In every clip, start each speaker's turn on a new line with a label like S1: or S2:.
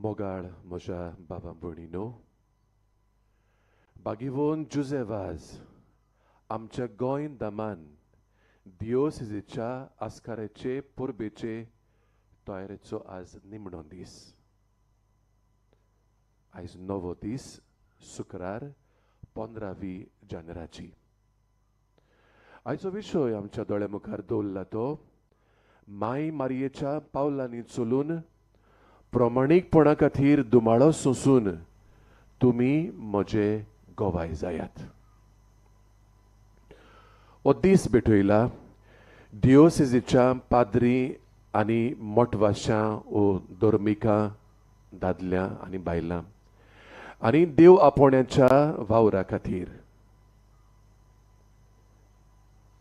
S1: मोगाळ म्हज्या बाबा भयणीनो, बागीवोन जुजे वाज आमच्या गोंय दमान दियोसिजीच्या आस्काराचे परबेचे तयारेचो आज निमणो दीस. आयज नवो दीस, शुक्रार 15 जानेराची. आयचो विशय आमच्या दोळ्या मुखार दवरला तो माय मारयेच्या पावलांनी चलून प्रमाणीकपणा खातीर दुमाळो सोंसून तुमी म्हजे गवाय जायात. हो दीस भेटयला दियोसिजीच्या पाद्री आनी मोटवाशां ओ धर्मिकां, दादल्यां आनी बायलां आनी देव आपोवण्याच्या वावरा खातीर.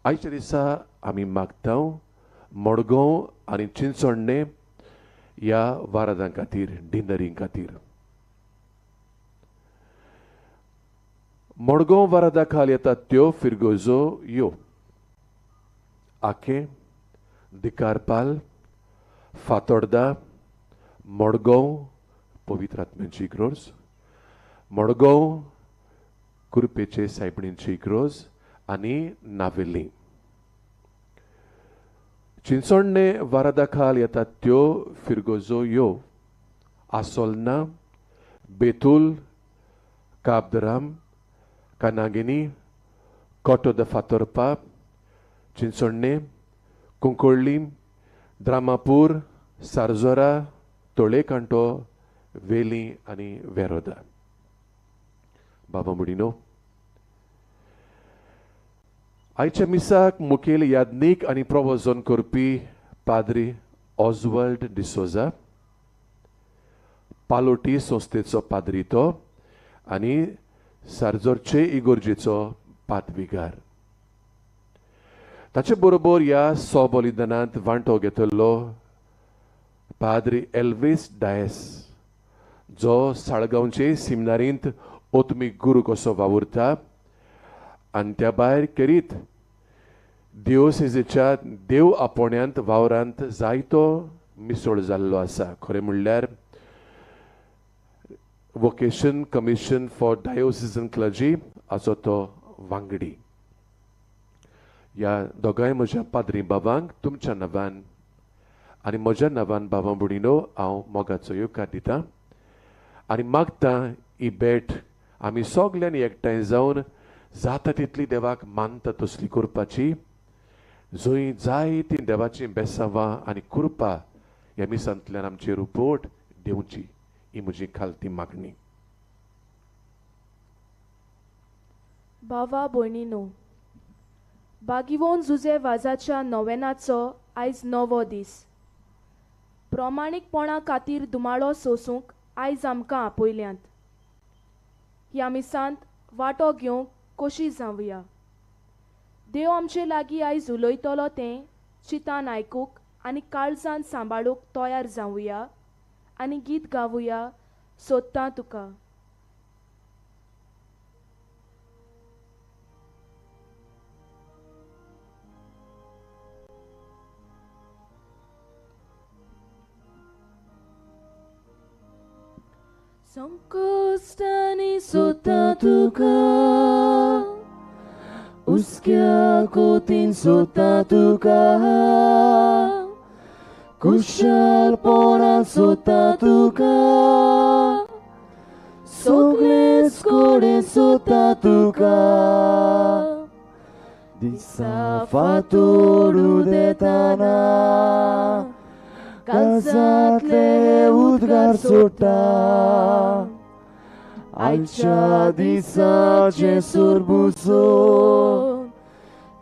S1: आयच्या दिसा आमी मागता मडगांव आनी चिंचोडणे ह्या वारादां खातीर, डिनरीं खातीर. मडगांव वारादा खाल येतात त्यो फिरगोजो यो आकें, दिकारपाल, फातोर्दा, मडगांव पवित्र आत्म्यांची इग्रोज, मडगांव कुर्पेचे सायबणींची इग्रोज आनी नावेली. चिंचोडणे वारादा खाल येतात त्यो फिरगोजो यो आसोलना, बेतूल, काबदराम, कानागिनी, कोटो the Fatorpa, Chinchornem, Cuncolim, Dramapur, Sarzora, Tolekaanto, Veli आनी वेरोदा. बाबा मुडिनो, आयच्या मिसाक मुखेल याज्ञीक आनी प्रवचन करपी पाद्री ऑजवर्ल्ड डिसोजा, पालोटी संस्थेचो पाद्री तो आनी सारजोरचे इगोर्जेचो पादविगार. ताचे बरोबर ह्या स्वबलिदानांत वांटो घेतलो पाद्री एल्वीस डायस, जो साळगांवचे सिमनारींत ओतमीक गुरू कसो वावुरता आनी त्या भायर खेरीत दियोसेजीच्या देव आपोवण्यांत वावरांत जायतो मिसळ जाल्लो आसा. खरें म्हणल्यार vocation commission for diocesan clergy हाचो तो वांगडी. ह्या दोगांय म्हज्या पाद्री बाबांक तुमच्या नांवान आनी म्हज्या नांवान बाबा भयणीनो हांव मोगाचो येवकार दिता आनी मागता ही भेट आमी सगल्यांनी एकठांय जावन जाता तितली देवाक मानता तसली करपाची, जंय जाय ती देवाची बेसांवां आनी कृपा ह्या मिसांतल्यान आमचेर उपोट दिवची, ही म्हजी खालती मागणी.
S2: बाबा भयणीनो, बागिवोन जुजे वाजाच्या नोवेनाचो आयज नवो दीस. प्रमाणीकपणा खातीर दुमाळो सोसूंक आयज आमकां आपयल्यांत. ह्या मिसांत वांटो घेवंक कशी जावया. देव आमचे लागीं आयज उलयतलो तें चिंतान आयकूंक आनी काळजान सांबाळूंक तयार जावया आनी गीत गावया सोदता तुका. संकश्टांनी सोदता तुका,
S3: उसक्या कोतीन सोदता तुका, कुशलपणान सोदता तुका, सगळेच कडेन सोदता तुका, दिसा फातोडू देताना काळजांतले उद्गार सोडटा, आयच्या दिसाचें सुरबुसो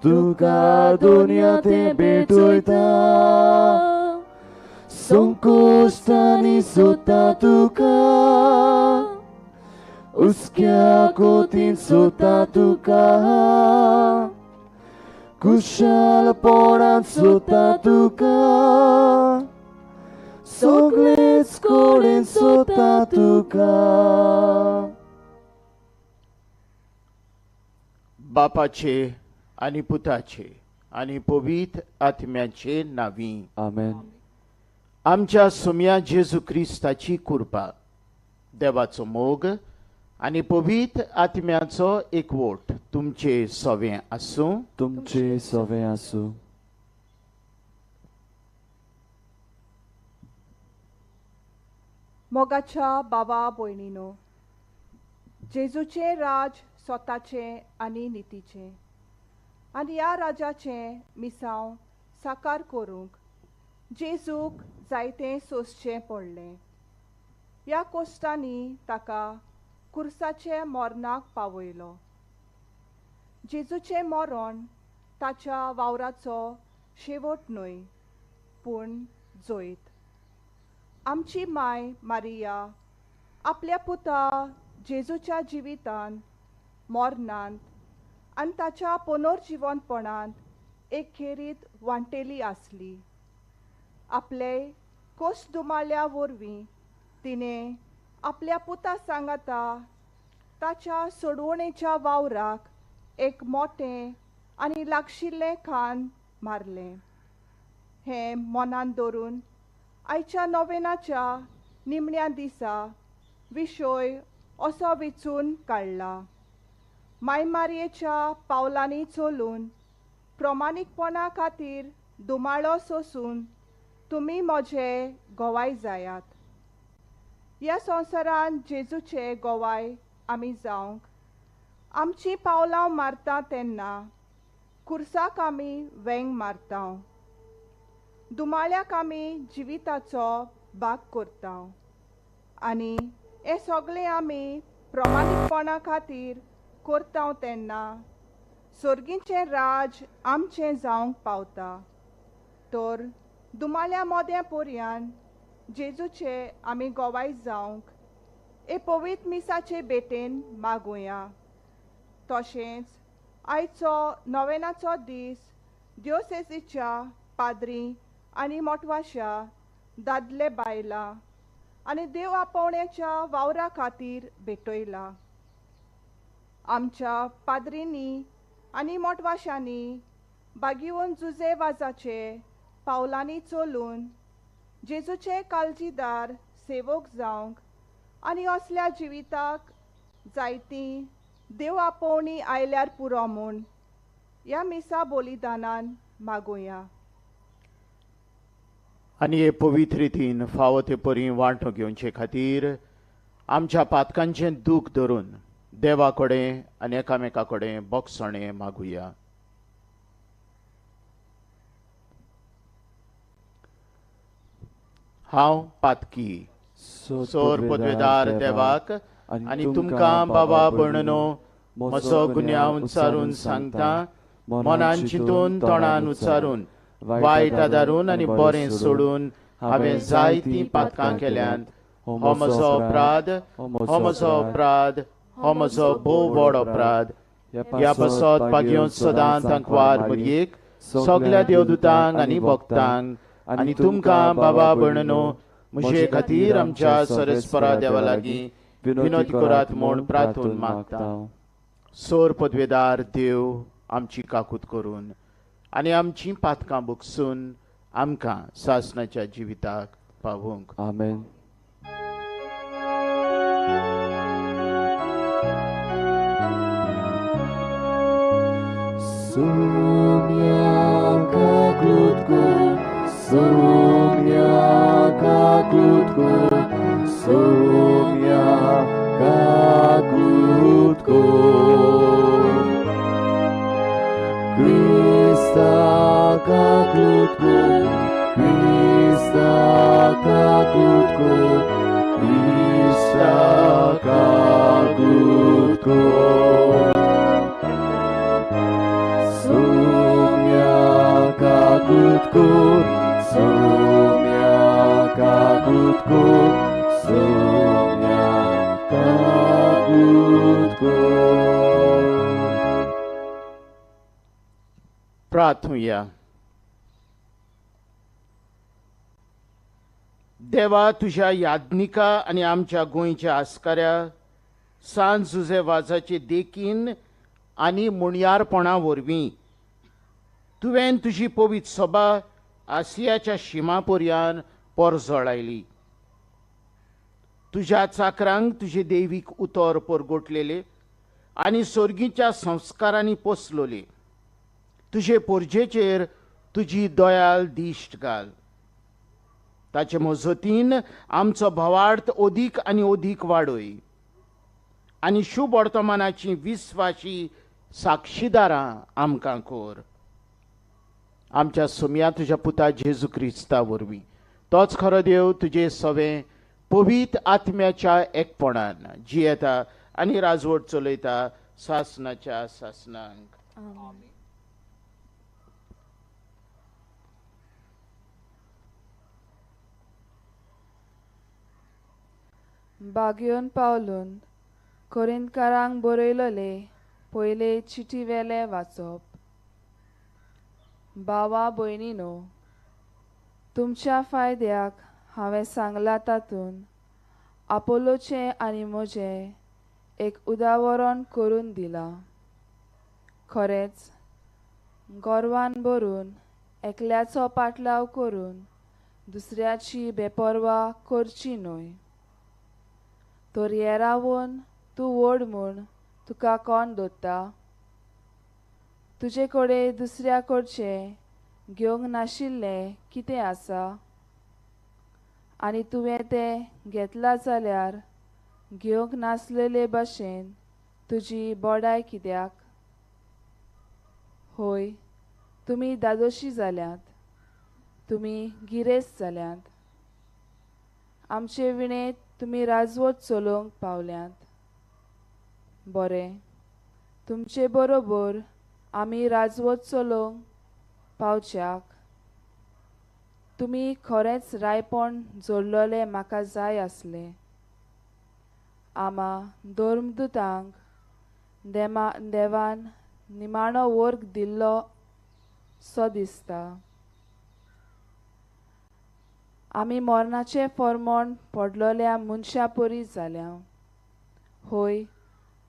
S3: तुका दुनिया तें भेटयता, संकश्टांनी सोदता तुका, उसक्या कोतीन सोदता तुका, कुशलपणान सोदता तुका, सगळेच कडेन सोदता तुका.
S4: बापाचे आनी पुताचे आनी पवित्र आत्म्याचे नांवी
S3: आमेन.
S4: आमच्या सुम्या जेजू क्रिस्ताची कृपा, देवाचो मोग आनी पवित्र आत्म्याचो एकवट तुमचे सवें आसूं.
S3: तुमचे सवें आसूं.
S5: मोगाच्या बाबा भयणीनो, जेजूचें राज स्वताचें आनी नितीचें आनी ह्या राजाचें मिसांव साकार करूंक जेजूक जायतें सोंसचें पडलें. ह्या कोश्टांनी ताका कुर्साचे मरणाक पावयलो. जेजूचें मरण ताच्या वावराचो शेवट न्हय पूण जैत. आमची माय मारिया आपल्या पुता जेजूच्या जिवितांत, मरणांत आनी ताच्या पुनर्जिवनपणांत एक खेरीत वांटेली आसली. आपले कोश दुमाल्या वरवीं तिणें आपल्या पुता सांगाता ताच्या सोडवणेच्या वावराक एक मोटें आनी लागशिल्लें खान मारलें. हें मनांत धरून आयच्या नोवेनाच्या निमण्या दिसा विशय असो विचून काडला: माय मारयेच्या पावलांनी चलून प्रमाणीकपणा खातीर दुमाळो सोसून तुमी म्हजे गोवाय जायात. ह्या संवसारांत जेजूचे गोवाय आमी जावंक आमचीं पावलां मारता तेन्ना कुर्साक आमी वेंग मारता, दुमाळ्याक आमी जिविताचो भाग करता आनी हें सगळें आमी प्रमाणीकपणा खातीर करता तेन्ना सर्गीचें राज आमचें जावंक पावता. तर दुमाल्या मोद्या पोरयान जेजूचे आमी गोवाय जावंक हे पवित्र मिसाचे भेटेन मागुया. तशेंच आयचो नोवेनाचो दीस दियोसेसीच्या पाद्री आनी मोटवाशा दादले बायलां आनी देव आपोवण्याच्या वावरा खातीर भेटयला. आमच्या पाद्रींनी आनी मोटवाशांनी बागीवन जुजे वाजाचे पावलांनी चलून जेजूचे काळजीदार सेवक जावंक आनी असल्या जिविताक जायती देव आपोवणी आयल्यार पुरो म्हूण ह्या मिसा बलिदानान मागुया.
S4: आनी हे पवित्र रितीन फावो ते परी वांटो घेवचे खातीर आमच्या पातकांचें दूख धरून देवा कडेन आनी एकामेका कडेन बोगसणें मागुया. हांव पातकी सोर पदवेदार देवाक आनी तुमकां बाबा भयणीनो म्हजो गुन्यांव उच्चारून सांगता, मनान चिंतून तोंडान उच्चारून वायट आदारून आनी बरें सोडून हांवें जायतीं पातकां केल्यांत. हो म्हजो अपराध, हो म्हजो अपराध, हो म्हजो भोव व्हड अपराध. ह्या पासत पागयोन सदां तांकवार मरयेक सगल्या देवदूतांक आनी भक्तांक आनी तुमकां बाबा भयणीनो म्हजे खातीर आमच्या सरस्परा देवा लागीं विनोद करात म्हूण प्रार्थून मागता. सोर पदवेदार देव आमची काकूत करून आनी आमचीं पातकां बुकसून आमकां सासणाच्या जिविताक पावोवंक.
S3: आमेन.
S4: प्रार्थुया. देवा, तुज्या याज्ञिका आनी आमच्या गोंयच्या आस्काऱ्या सांत जुजे वाजाचे देखीन आनी मुणयारपणा वरवीं तुवें तुजी पवित्र सभा आसियाच्या शिमा पर्यान परजळ आयली. तुज्या चाकरांक तुजे देवीक उतर परगोटलेले आनी सोर्गीच्या संस्कारांनी पोसलोले. तुजे पोरजेचेर तुजी दयाल दिश्ट घाल. ताचे मजतीन आमचो भावार्थ अदीक आनी अदीक वाडय आनी शुभ वर्तमानाची विस्वाशी साक्षीदारां आमकां कर. आमच्या सोम्या तुज्या पुता जेजू क्रिस्ता वरवीं, तोच खरो देव, तुजे सवे पवित्र आत्म्याच्या एकपणान जियेता आनी राजवट चलयता सासनाच्या सासनांक.
S6: बागयोन पावलून कोरिंतकारांक बरयलोले पयले चिटी वेले वाचप. भावा भयणीनो, तुमच्या फायद्याक हांवें सांगलां तातूंत आपोलोचें आनी म्हजें एक उदावरण करून दिलां. खरेंच गोरवान भरून एकल्याचो पाटलाव करून दुसऱ्याची बेपर्वा करची न्हय. तर हे रावन तूं व्हड म्हूण तुका कोण दवरता? तुजे कडेन दुसऱ्या कडचें घेवंक नाशिल्लें कितें आसा? आनी तुवें तें घेतलां जाल्यार घेवंक नासलेले भाशेन तुजी बडाय कित्याक? होय, तुमी दादोशी जाल्यात, तुमी गिरेस्त जाल्यात, आमचे विणे तुमी राजवट चलोवंक पावल्यात. बरें, तुमचे बरोबर आमी राजवट चलोवंक पावच्याक तुमी खरेंच रायपण जोडलोलें म्हाका जाय आसलें. आमा धर्मदुतांक देवान निमाणो वर्ग दिल्लो सो दिसता. आमी मरणाचें फॉर्मोण पडलोल्या मनशा परी जाल्या. होय,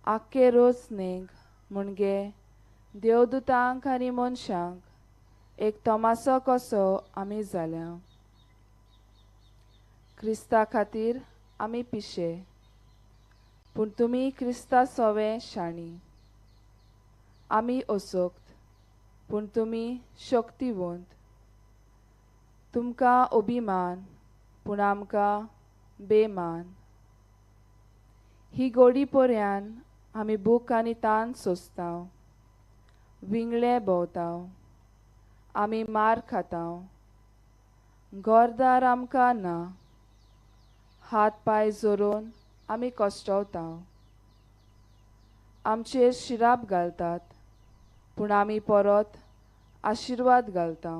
S6: आख्खे रोज न्हेंक म्हणजे देवदुतांक आनी मनशांक एक तमासो कसो आमी जाल्या. क्रिस्ता खातीर आमी पिशे, पूण तुमी क्रिस्ता सोवे शाणी. आमी असोक्त, पूण तुमी शक्तिवंत. तुमकां अभिमान, पूण आमकां बेमान. ही गोडी पर्यान आमी भूक आनी तान सोंसता, विंगळे भोंवता, आमी मार खाता, घरदार आमकां ना, हात पांय जोरून आमी कश्टवता. आमचेर शिराप घालतात, पूण आमी परत आशिर्वाद घालता.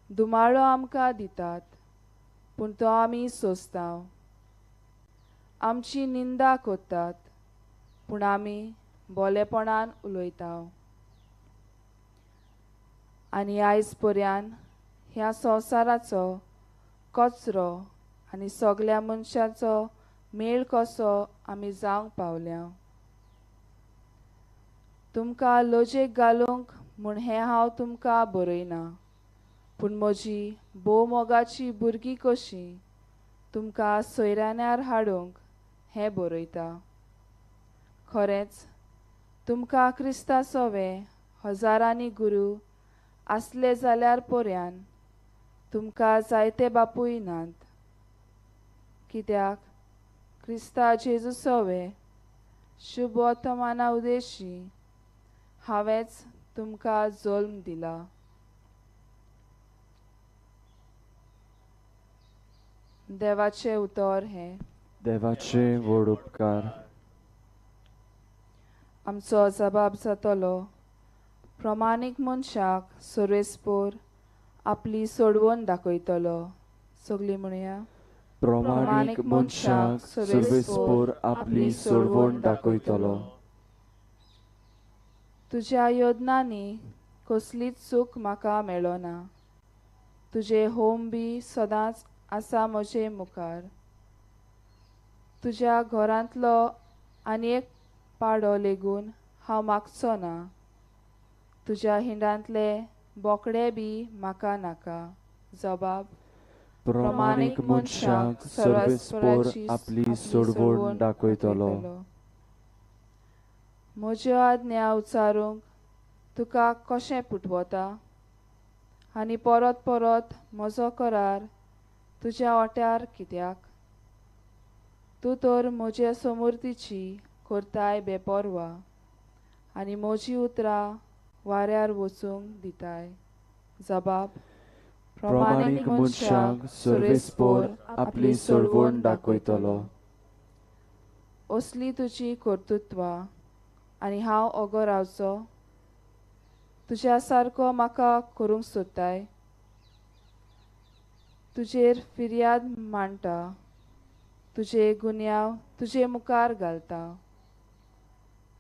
S6: दुमाळो आमकां दितात, पूण तो आमी सोंसता. आमची निंदा करतात, पूण आमी बोलेपणान उलयता. आनी आयज पर्यान ह्या संवसाराचो कचरो आनी सगल्या मनशाचो मेळ कसो आमी जावंक पावल्या. तुमकां लजेक घालूंक म्हूण हें हांव तुमकां बरयना, पूण म्हजी भोव मोगाची भुरगीं कशीं तुमकां सोयऱ्यान्यार हाडूंक हें बरयता. खरेंच तुमकां क्रिस्ता सोवे हजारांनी गुरू आसले जाल्यार पर्यान तुमकां जायते बापूय नात. कित्याक क्रिस्ता जेजू सोवे शुभ वर्तमाना उद्देशी हांवेंच तुमकां जल्म दिला. देवाचें उतर हें.
S3: देवाचे व्हड उपकार.
S6: आमचो जबाब जातलो प्रमाणीक मनशाक सर्वेस्पोर आपली सोडवण दाखयतलो. सगळीं म्हणया,
S3: प्रमाणीक मनशाक सर्वेस्पोर आपली सोडवण दाखयतलो.
S6: तुज्या योजनांनी कसलीच चूक म्हाका मेळना. तुजें होम बी सदांच आसा म्हजे मुखार. तुज्या घरांतलो आनी एक पाडो लेगून हांव मागचो ना. तुज्या हिंडांतले बोकडे बी म्हाका नाका. जबाब
S3: प्रमाणीक मनशाक सर्वेस्पोर आपली सोडवण दाखयतलो.
S6: म्हज्यो आज्ञा उच्चारूंक तुका कशें पुटवता आनी परत परत म्हजो करार तुज्या ओट्यार कित्याक? तूं तर म्हजे समूर्तीची करताय बेपर्वा आनी म्हजी उतरां वाऱ्यार वचूंक दिताय. जबाब
S3: प्रमाणीक मनशाक सर्वेस्पोर आपली सोडवण दाखयतलो.
S6: असली तुजी कर्तृत्वां आनी हांव ओगो रावचो? तुज्या सारको म्हाका करूंक सोदताय? तुजेर फिर्याद मांडटा, तुजे गुन्यांव तुजे मुखार घालता.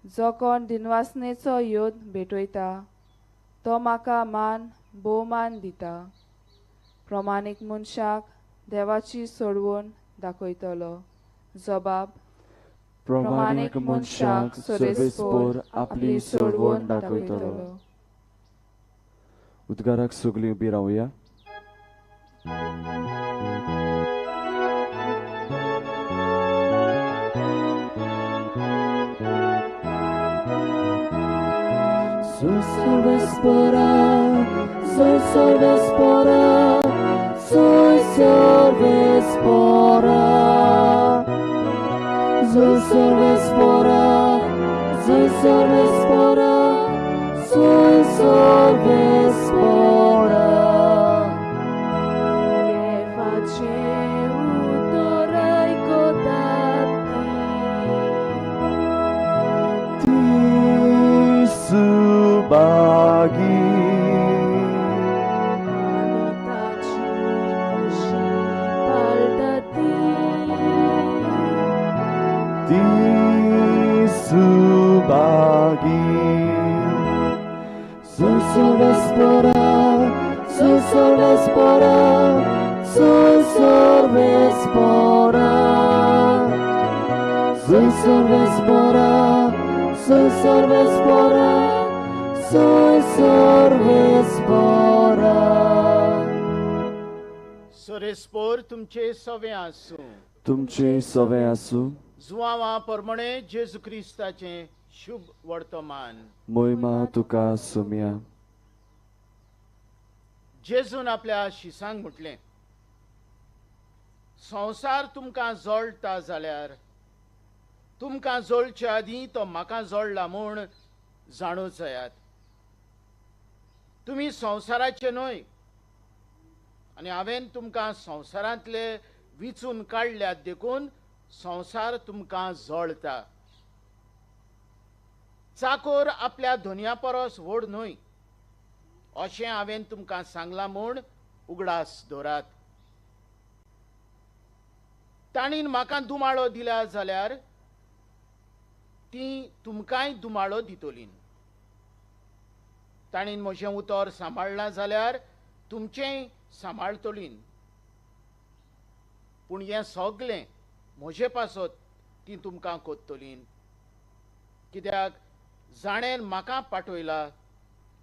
S6: जो कोण दिनवासनेचो योद भेटयता तो म्हाका मान भोवमान दिता. प्रमाणीक मनशाक देवाची सोडवण दाखयतलो. जबाब
S3: प्रमाणीक मनशाक सर्वेस्पोर आपली सोडवण दाखयतलो. उद्गाराक सगळीं उबी रावया. Soy salvespora, soy salvespora, soy salvespora. Soy salvespora, soy salvespora, soy salvespora. Bagi Tisubagi. Soy salvespora, soy salvespora, soy salvespora. Soy salvespora, soy salvespora, soy salvespora.
S4: सोरेस्पोर तुमचे सवे आसूं.
S3: तुमचे सवे आसूं.
S4: जुवावा परमणे जेजू क्रिस्ताचें शुभ वर्तमान.
S3: मोहिमा तुका सुमया.
S4: जेजून आपल्या शिसांक म्हटलें, संवसार तुमकां जोडटा जाल्यार तुमकां जोडचे आदीं तो म्हाका जोडला म्हूण जाणू जायात. तुमी संवसाराचे न्हय आनी हांवें तुमकां संवसारांतले विचून काडल्यात देखून संवसार तुमकां जळटा. चाकोर आपल्या धोनया परस व्हड न्हय अशें हांवें तुमकां सांगलां म्हूण उगडास दवरात. तांणी म्हाका दुमाळो दिला जाल्यार ती तुमकांय दुमाळो दितली. तांणी म्हजें उतर सांबाळ्ळां जाल्यार तुमचेंय सांबाळटली. पूण हें सगळें म्हजे पासत ती तुमकां कोत्तली, कित्याक जाणें म्हाका पाठयला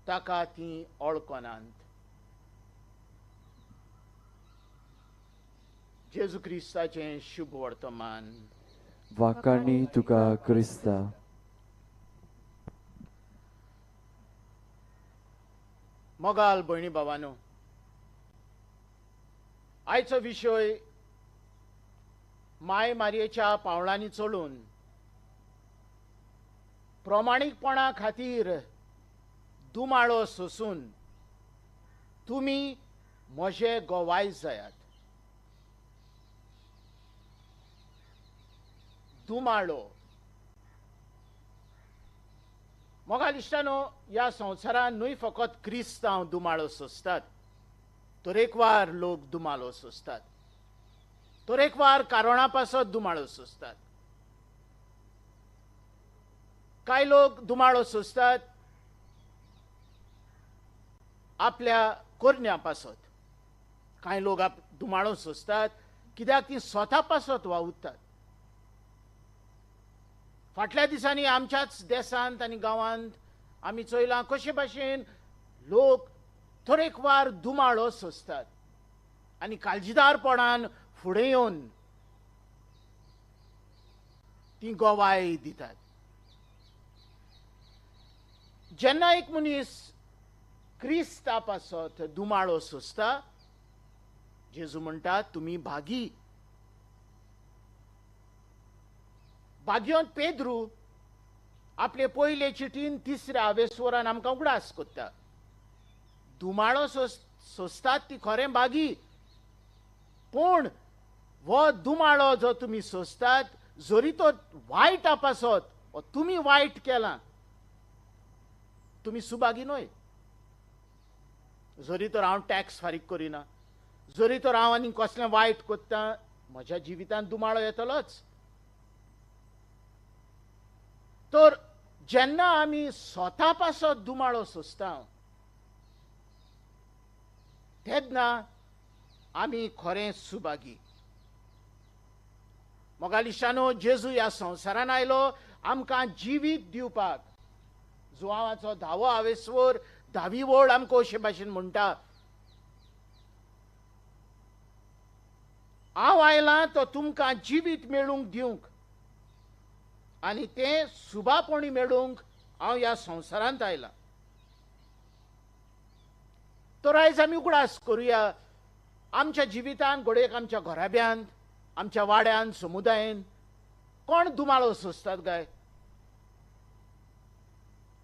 S4: ताका ती ओळखनात. जेजू क्रिस्ताचें शुभ वर्तमान.
S3: वाकाणी तुका क्रिस्ता.
S4: मोगाल भयणी भावानो, आयचो विशय माय मारयेच्या पावलांनी चलून प्रमाणीकपणा खातीर दुमाळो सोसून तुमी म्हजे गोवाय जायात. दुमाळो. मोगाल इश्टानो, ह्या संवसारान न्हय फकत क्रिस्तांव दुमाळो सोंसतात, तरेकवार लोक दुमाळो सोंसतात, तरेकवार कारणां पासत दुमाळो सोंसतात. कांय लोक दुमाळो सोंसतात आपल्या करण्या पासत, कांय लोक दुमाळो सोंसतात कित्याक ती स्वता पासत वावुरतात. फाटल्या दिसांनी आमच्याच देशांत आनी गांवांत आमी चोयलां कशे भाशेन लोक तरेकवार दुमाळो सोंसतात. आनी काळजीदारपणान फुडें येवन ती गवाय दितात. जेन्ना एक मनीस क्रिस्ता पासत दुमाळो सोंसता, जेजू म्हणटा तुमी भागी. भाग्योन पेद्रू आपले पयले चिटीन तिसऱ्या आवेस्वरान आमकां उगडास कोत्ता, दुमाळो सोंसतात ती खरें भागी, पूण हो दुमाळो जो तुमी सोंसतात जरी तो वायट पासत वा तुमी वायट केलां, तुमी सुभागी न्हय. जरी तर हांव टॅक्स फारीक करिना, जरी तर हांव आनी कसलें वायट कोत्ता, म्हज्या जिवितांत दुमाळो येतलोच. तर जेन्ना आमी स्वता पासत दुमाळो सोंसता तेन्ना आमी खरें सुभागी. मोगालिशानो, जेजू ह्या संवसारान आयलो आमकां जिवीत दिवपाक. जुवांवाचो धावो आवेस्वर धावी वळ आमकां अशे भाशेन म्हणटा, हांव आयलां तो तुमकां जिवीत मेळूंक दिवंक आनी तें सुबापणी मेळूंक हांव ह्या संवसारांत आयलां. तर आयज आमी उगडास करुया आमच्या जिवितांत, घडयेक आमच्या घराब्यांत, आमच्या वाड्यान, समुदायेन कोण दुमाळो सोंसतात काय?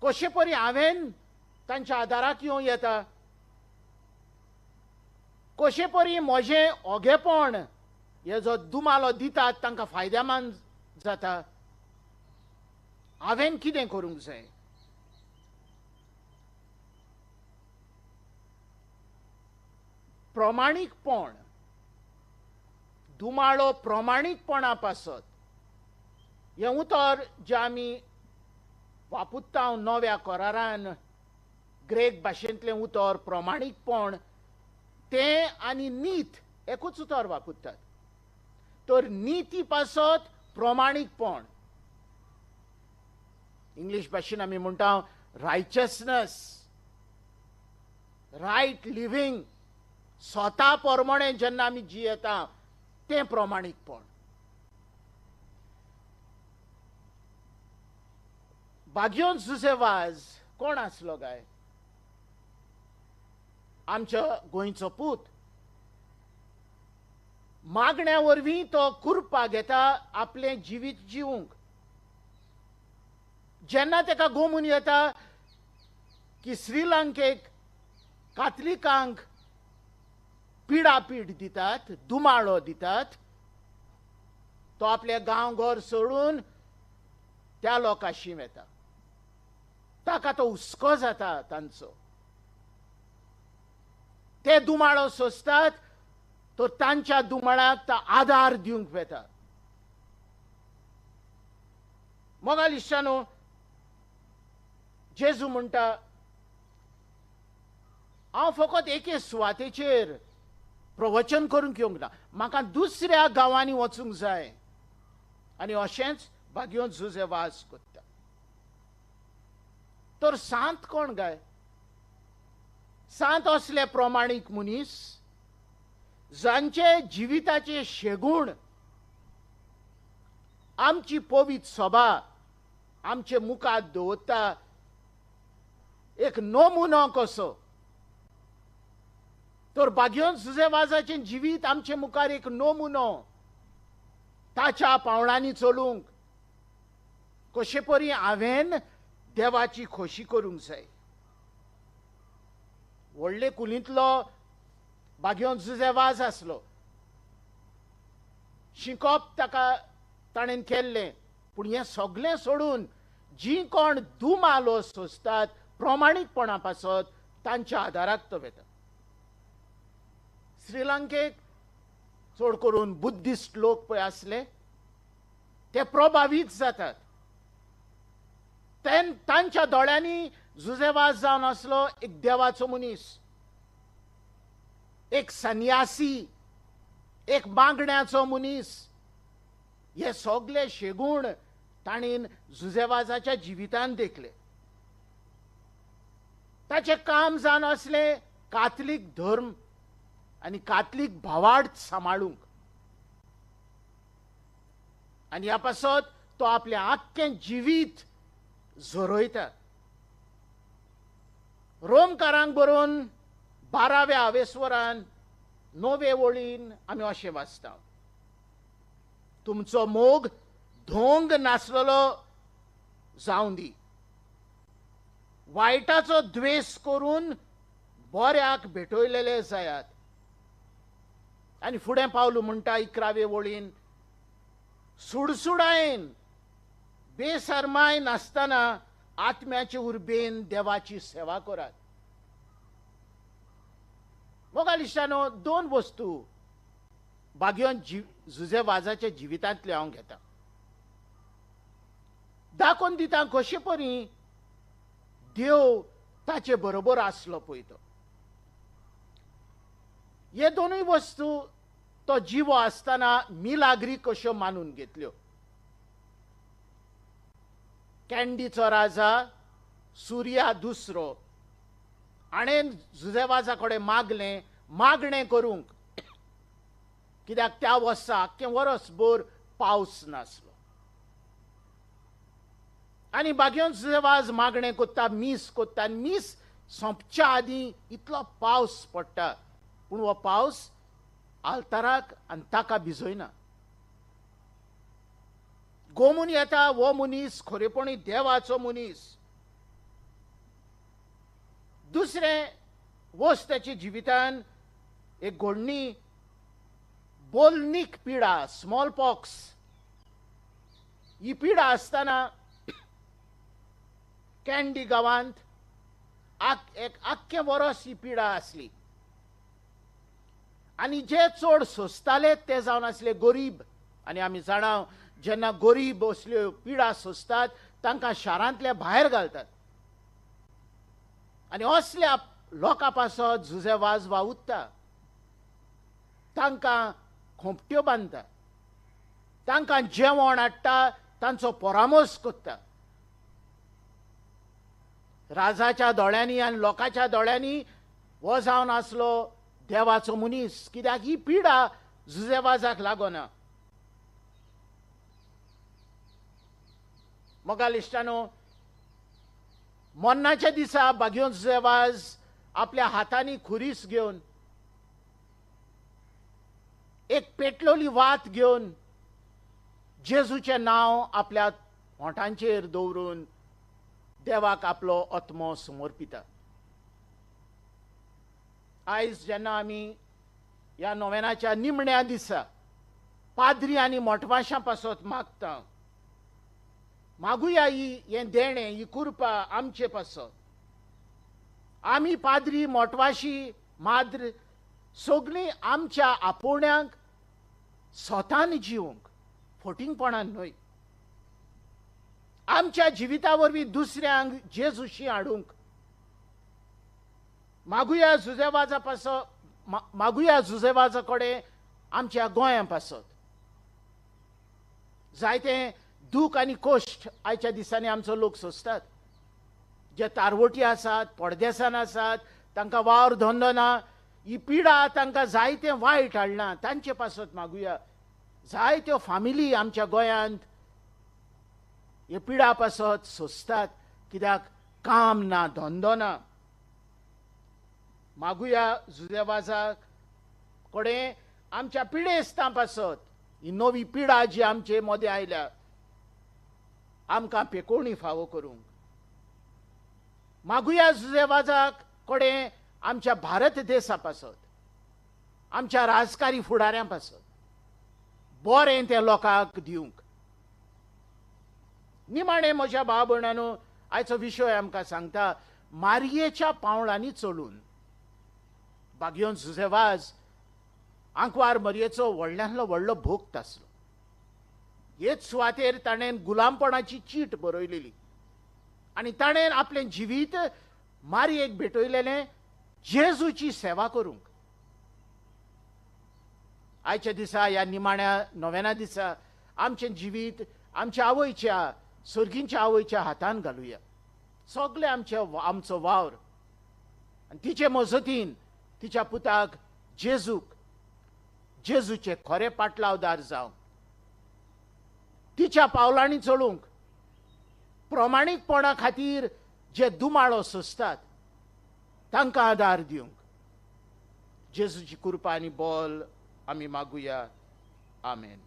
S4: कशे परी हांवें तांच्या आदाराक येवं येता? कशे परी म्हजें ओगेपण हे जो दुमालो दितात तांकां फायद्यामान जाता? हांवें कितें करूंक जाय? प्रमाणीकपण, दुमाळो प्रमाणीकपणा पासत हें उतर जें आमी वापरता नव्या करारान, ग्रेक भाशेंतलें उतर प्रमाणीकपण, तें आनी नीत एकूच उतर वापरतात. तर निती पासत प्रमाणीकपण, इंग्लीश भाशेन आमी म्हणटा रायचसनस, रायट लिव्हींग, स्वता प्रमाणे जेन्ना आमी जियेता तें प्रमाणीकपण. बाग्योन जुझे वाज कोण आसलो काय? आमच्या गोंयचो पूत. मागण्या वरवीं तो कुरपा घेता आपलें जिवीत जिवूंक. जेन्ना ताका गोमून येता की श्रीलंकेक कातलिकांक पिडापीड दितात, दुमाळो दितात, तो आपले गांव घर सोडून त्या लोकांशी वेता. ताका तो हुस्को जाता तांचो. ते दुमाळो सोंसतात तर तांच्या दुमाळाक तो आदार दिवंक वेता. मोगाल इश्टानो, जेजू म्हणटा हांव फकत एके सुवातेचेर प्रवचन करूंक येवंक ना, म्हाका दुसऱ्या गांवांनी वचूंक जाय. आनी अशेंच भाग्योन जुझे वाज कोत्ता. तर सांत कोण काय? सांत असले प्रमाणीक मनीस जांचे जिविताचे शेगूण आमची पवित्र सभा आमचे मुखार दवरता, एक नमुनो कसो. तर भाग्योन जुझे वाजाचें जिवीत आमचे मुखार एक नमुनो, ताच्या पावणांनी चलूंक कशे परी हांवें देवाची खोशी करूंक जाय. व्हडले कुलींतलो भाग्योन जुझे वाज आसलो, शिकोप ताका ताणें केल्लें, पूण हें सगळें सोडून जीं कोण दुमालो सोंसतात प्रमाणीकपणा पासत तांच्या आदाराक तो वेता. श्रीलंकेक चड करून बुद्धिस्ट लोक पळय आसले ते प्रभावीत जातात. तांच्या दोळ्यांनी जुझे वाज जावन आसलो एक देवाचो मनीस, एक संन्यासी, एक मागण्याचो मनीस. हे सगळे शेगूण ताणें जुझे वाजाच्या जिवितान देखले. ताचें काम जावन आसलें काथलीक धर्म आनी कातलीक भावार्थ सांबाळूंक. आनी ह्या पासत तो आपलें आख्खें जिवीत झरयता. रोमकारांक बरोवन 12व्या आवेस्वरान 9वे वळीन आमी अशें वाचता, तुमचो मोग धोंग नासलेलो जावं दी, वायटाचो द्वेस करून बऱ्याक भेटयलेले जायात. आनी फुडें पावलू म्हणटा 11वे वळीन, सुडसुडायेन बेसरमाय नासतना आत्म्याचे उर्बेन देवाची सेवा करात. मोगाल इश्टानो, दोन वस्तू बागयोन जुजे वाजाच्या जिवितांतल्यो हांव घेता, दाखोवन दिता कशे परी देव ताचे बरोबर आसलो पळय तो. हे दोनूय वस्तू तो जिवो आसतना मिलाग्री कश्यो मानून घेतल्यो. कॅन्डीचो राजा सुर्या दुसरो हाणें जुजे वाजा कडेन मागलें, मागणें करूंक, कित्याक त्या वर्सा आख्खें वरसभर पावस नासलो. आनी बागयोन जुजे वाज मागणें कोत्ता, मीस कोत्ता, आनी मीस सोंपच्या आदीं इतलो पावस पडटा, पूण हो पावस आल्ताराक आनी ताका भिजयना. गोमून येता हो मनीस खरेपणी देवाचो मनीस. दुसरें वस्त ताच्या जिवितान एक घडणी बोलनीक पिडा, स्मॉल पॉक्स, ही पिडा आसतना कॅन्डी गांवांत एक आख्खें वरस ही पिडा आसली. आनी जे चड सोंसताले ते जावन आसले गरीब. आनी आमी जाणा जेन्ना गरीब असल्यो पिडा सोंसतात तांकां शारांतले भायर घालतात. आनी असल्या लोकां पासत जुजे वाज वावुरता, तांकां खोंपट्यो बांदता, तांकां जेवण हाडटा, तांचो परामर्श करता. राजाच्या दोळ्यांनी आनी लोकांच्या दोळ्यांनी हो जावन आसलो देवाचो मनीस, कित्याक ही पिडा जुजे वाजाक लागना. मोगाल इश्टानो, मरणाच्या दिसा बागयोन जुजे वाज आपल्या हातांनी खुरीस घेवन, एक पेटलोली वात घेवन, जेजूचें नांव आपल्या ओंठांचेर दवरून देवाक आपलो आत्मो समर्पिता. आयज जेन्ना आमी ह्या नोवेनाच्या निमण्या दिसा पाद्री आनी मोटवाशां पासत मागता, मागुया ही हें देणें, ही कृपा आमचे पासत. आमी पाद्री, मोटवाशी, माद्र सगळीं आमच्या आपोवण्यांक स्वतान जिवंक, फटींगपणान न्हय, आमच्या जिविता वरवीं दुसऱ्यांक जेजूशी हाडूंक मागुया जुजे वाजा पासत, मागुया जुजे वाजा कडेन आमच्या गोंया पासत. जायते दूख आनी कश्ट आयच्या दिसांनी आमचो लोक सोंसतात. जे तारवटी आसात, पडदेसान आसात, तांकां वावर धंदो ना, ही पिडा तांकां जायतें वायट हाडलां, तांचे पासत मागुया. जायत्यो फामिली आमच्या गोंयांत हे पिडा पासत सोंसतात, कित्याक काम ना, धंदो ना. मागुया जुजे वाजा कडेन आमच्या पिडेस्तां पासत, ही नवी पिडा जी आमचे मदें आयल्या आमकां पेकोवणी फावो करूंक. मागुया जुजे वाजा कडेन आमच्या भारत देसा पासत, आमच्या राजकारी फुडाऱ्यां पासत बरें तें लोकांक दिवंक. निमाणें म्हज्या भाव भयणांनो, आयचो विशय आमकां सांगता मारयेच्या पावलांनी चलून बागयोन जुजे वाज आंकवार मरयेचो व्हडल्यांतलो व्हडलो भोक्त आसलो. हेच सुवातेर ताणें गुलामपणाची चीट बरयलेली आनी ताणें आपलें जिवीत मारयेक भेटयलेलें जेजूची सेवा करूंक. आयच्या दिसा, ह्या निमाण्या नोवेना दिसा आमचें जिवीत आमच्या आवयच्या, सर्गींच्या आवयच्या हातान घालुया. सगळे आमचो वावर आनी तिचे मजतीन तिच्या पुताक जेजूक, जेजूचे खरे पाटलावदार जावंक, तिच्या पावलांनी चलूंक, प्रमाणीकपणा खातीर जे दुमाळो सोंसतात तांकां आदार दिवंक जेजूची कृपा आनी बोल आमी मागुया. आमेन.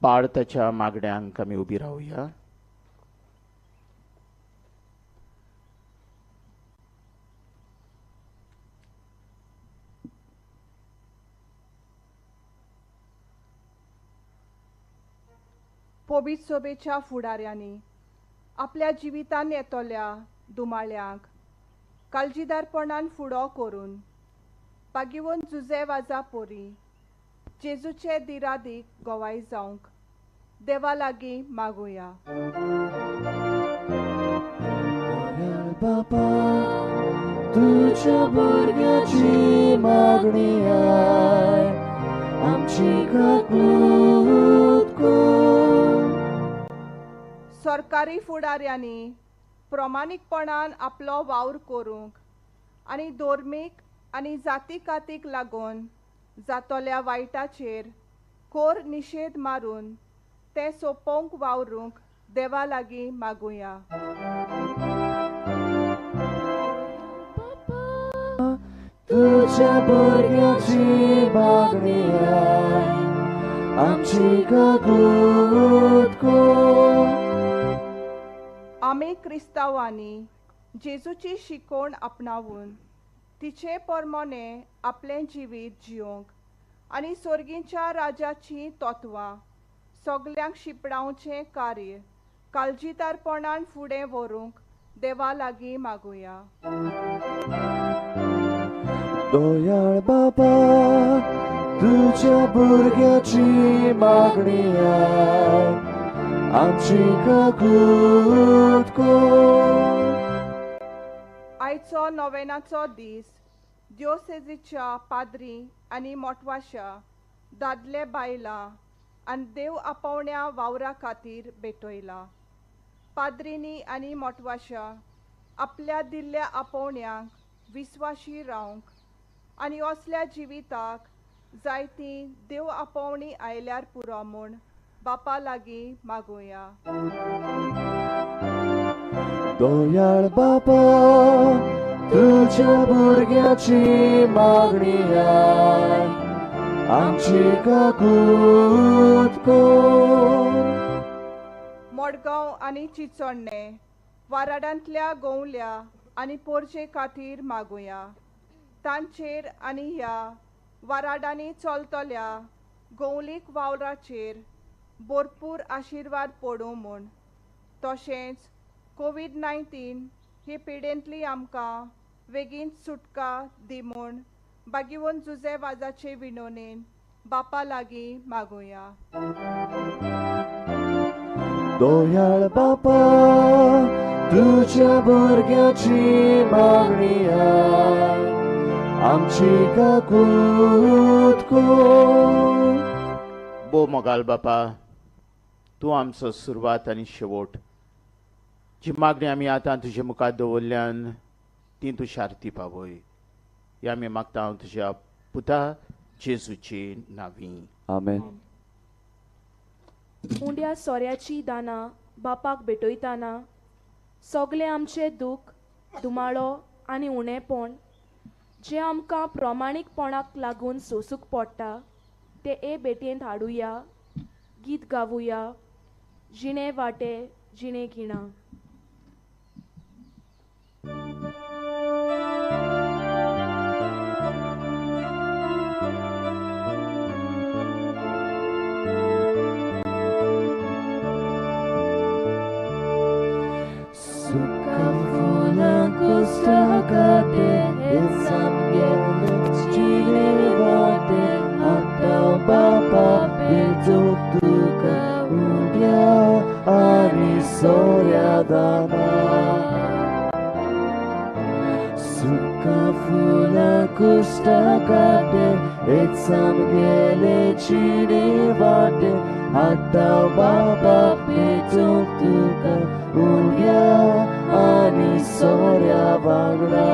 S4: पाळताच्या मागण्यांक आमी उबी रावया.
S5: पवित्र सभेच्या फुडाऱ्यांनी आपल्या जिवितान येतल्या दुमाळ्यांक काळजीदारपणान फुडो करून पागिवन जुजे वाजा पोरी जेजूचे दिरादीक गवाय जावंक देवा लागीं मागुया.
S3: बापा तुझ्या भुरग्याची मागणी I आमची काकूत कर.
S5: सरकारी फुडाऱ्यांनी प्रमाणीकपणान आपलो वावर करूंक आनी धर्मीक आनी जाती कातीक लागून जातल्या वायटाचेर कोर निशेध मारून तें सोंपोवंक वावरूंक देवा लागीं मागुया.
S3: तुझ्या भुरग्याची मागणी I आमची काकूत कर.
S5: आमी क्रिस्तांवांनी जेजूची शिकवण आपणावून तिचे परमोने आपलें जिवीत जियोंक आनी सोर्गींच्या राजाचीं तत्वां सगल्यांक शिपडावचें कार्य काळजीदारपणान फुडें व्हरूंक देवा लागीं मागुया.
S3: दयाळ बाबा तुझ्या भुरग्याची मागणी I आमची काकूत कर.
S5: आयचो नोवेनाचो दीस दियोसेजीच्या पाद्री आनी मोटवाशा दादले बायलां आनी देव आपोवण्या वावरा खातीर भेटयला. पाद्रींनी आनी मोटवाशा आपल्या दिल्ल्या आपोवण्यांक विस्वाशी रावंक आनी असल्या जिविताक जायतीं देव आपोवणी आयल्यार पुरो म्हूण बापा लागीं मागुया.
S3: दयाळ बापा तुझ्या भुरग्याची मागणी I आमची काकूत कर.
S5: मडगांव आनी चिचोण्णे वाराडांतल्या गोवल्या आनी पोरजे खातीर मागुया. तांचेर आनी ह्या वाराडांनी चलतल्या गोवलीक वावराचेर भरपूर आशिर्वाद पडूं म्हूण, तशेंच कोवीड-19 ही पिडेंतली आमकां बेगीन सुटका दी म्हूण बागीवन जुजे वाजाचे विनोनेन बापा लागीं मागुया.
S3: दयाळ बापा तुझ्या भुरग्याची मागणी I आमची काकूत कर.
S4: बो मोगाल बापा, तूं आमचो सुरवात आनी शेवट. जी मागणी आमी आतां तुजे मुखार दवरल्यान ती तूं शारती पावय. ही आमी मागता हांव तुज्या पुता जेजूची नांवी.
S3: आमेन.
S2: उंड्या सोऱ्याची दानां बापाक भेटयताना सगळें आमचें दूख, दुमाळो आनी उणेपण जें आमकां प्रमाणीकपणाक लागून सोसूंक पडटा तें ए भेटयेंत हाडुया, गीत गावुया, जिणे वाटे जिणे खिणां.
S3: Soria हेच आमगेले जिणे वाटे हाडटा बाबा पेटूंक तुका उंड्या आनी सोऱ्या वांगडा.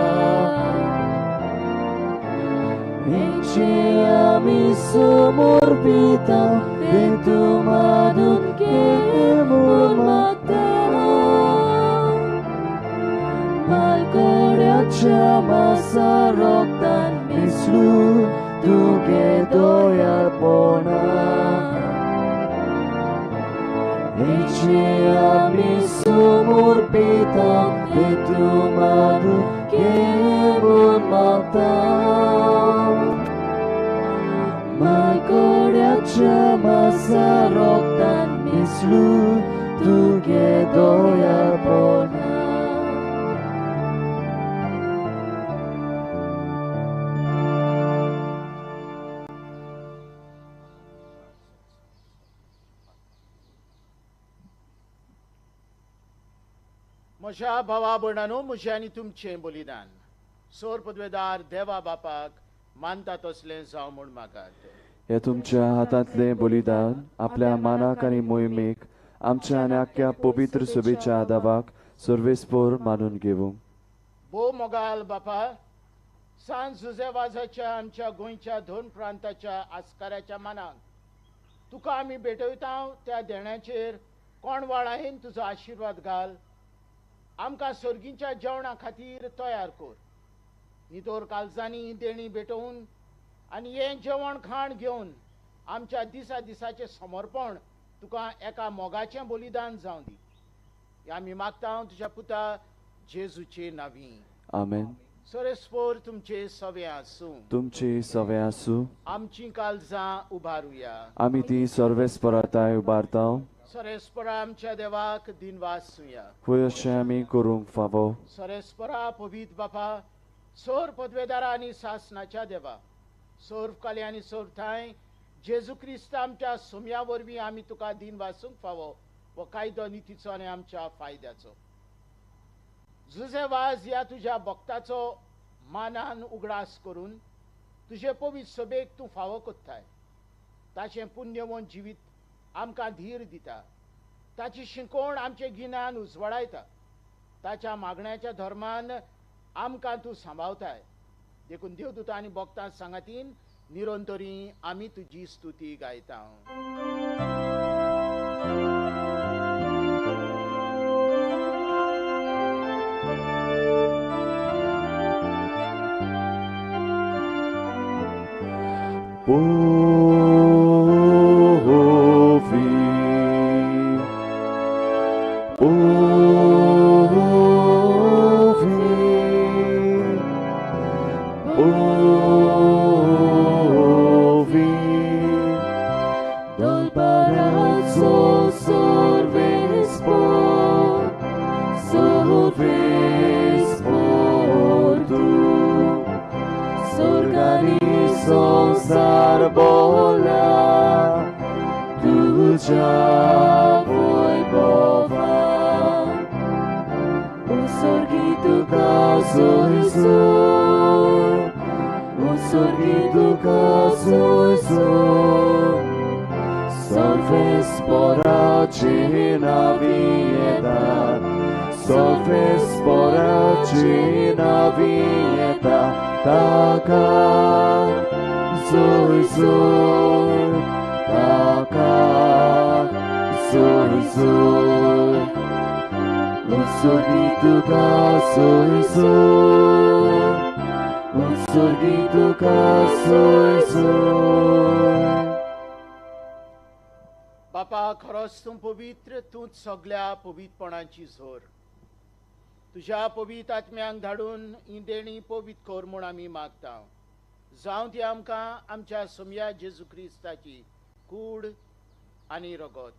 S3: हेचे आमी समर्पिता तें तूं मानून घे म्हूण मागता. मालकोड्याच्या मासा रोगतान मिसळून तुगे दयाळपणा. हेचे आमी समर्पिता तें तूं मानून घे म्हूण मागता. मालकोड्याच्या मासा रोगतान मिसळून तुगे दयाळपणा.
S4: म्हज्या भावा भयणांनो, म्हजें आनी तुमचें बलिदान सोर पदवेदार देवा बापाक मानता तसलें जावं म्हूण मागात.
S3: हे तुमच्या हातांतलें बलिदान आपल्या मानाक आनी मोहिमेक आमच्या आनी आख्ख्या पवित्र सभेच्या आदावाक सर्वेस्पोर मानून घेवूं.
S4: भोव मोगाल बापा, सांत जुझे वाजाच्या आमच्या गोंयच्या दोन प्रांताच्या आस्काराच्या मानाक तुका आमी भेटयता त्या देण्याचेर कोण वाळायेन तुजो आशिर्वाद घाल. आमकां सर्गीच्या जेवणा खातीर तयार कर. नितोर कालजांनी देणी भेटोवन आनी हें जेवण खाण घेवन आमच्या दिसा दिसाचें समर्पण तुका एका मोगाचें बलिदान जावं दी. हें आमी मागता तुज्या पुता जेजूचे नांवी.
S3: आमेन.
S4: सरेस्पोर तुमचे सवे आसूं.
S3: तुमचे सवे आसूं.
S4: आमची कालजां उबारुया.
S3: आमी ती सर्वेस्पराताय उबारता.
S4: सरेस्परा आमच्या देवाक दिनवासुया.
S3: खंय अशें आमी करूंक फावो.
S4: सरेस्परा पवित्र बापा, सोर पदवेदारा आनी सासनाच्या देवा, सोर काली आनी सोर ठांय जेजू क्रिस्त आमच्या सोम्या वरवीं आमी तुका दिनवासूंक फावो हो कायदो नितीचो आनी आमच्या फायद्याचो. जुझे वाज ह्या तुज्या भक्ताचो मानान उगडास करून तुजे पवित्र सभेक तूं फावो कोत्ताय. ताचें पुण्यवंत जिवीत आमकां धीर दिता. ताची शिकवण आमचें गिन्यान उजवाडायता. ताच्या मागण्याच्या धर्मान आमकां तूं सांबाळताय. देखून देवदूत आनी भक्तां सांगातीन निरंतरी आमी तुजी स्तुती गायता. बापा, खरोच तूं पवित्र, तूंच सगळ्या पवित्रपणाची जोर. तुज्या पवित्र आत्म्यांक धाडून ही देणी पवित्र कर म्हूण आमी मागता. जावं ती आमकां आमच्या सोम्या जेजू क्रिस्ताची कूड आनी रगत.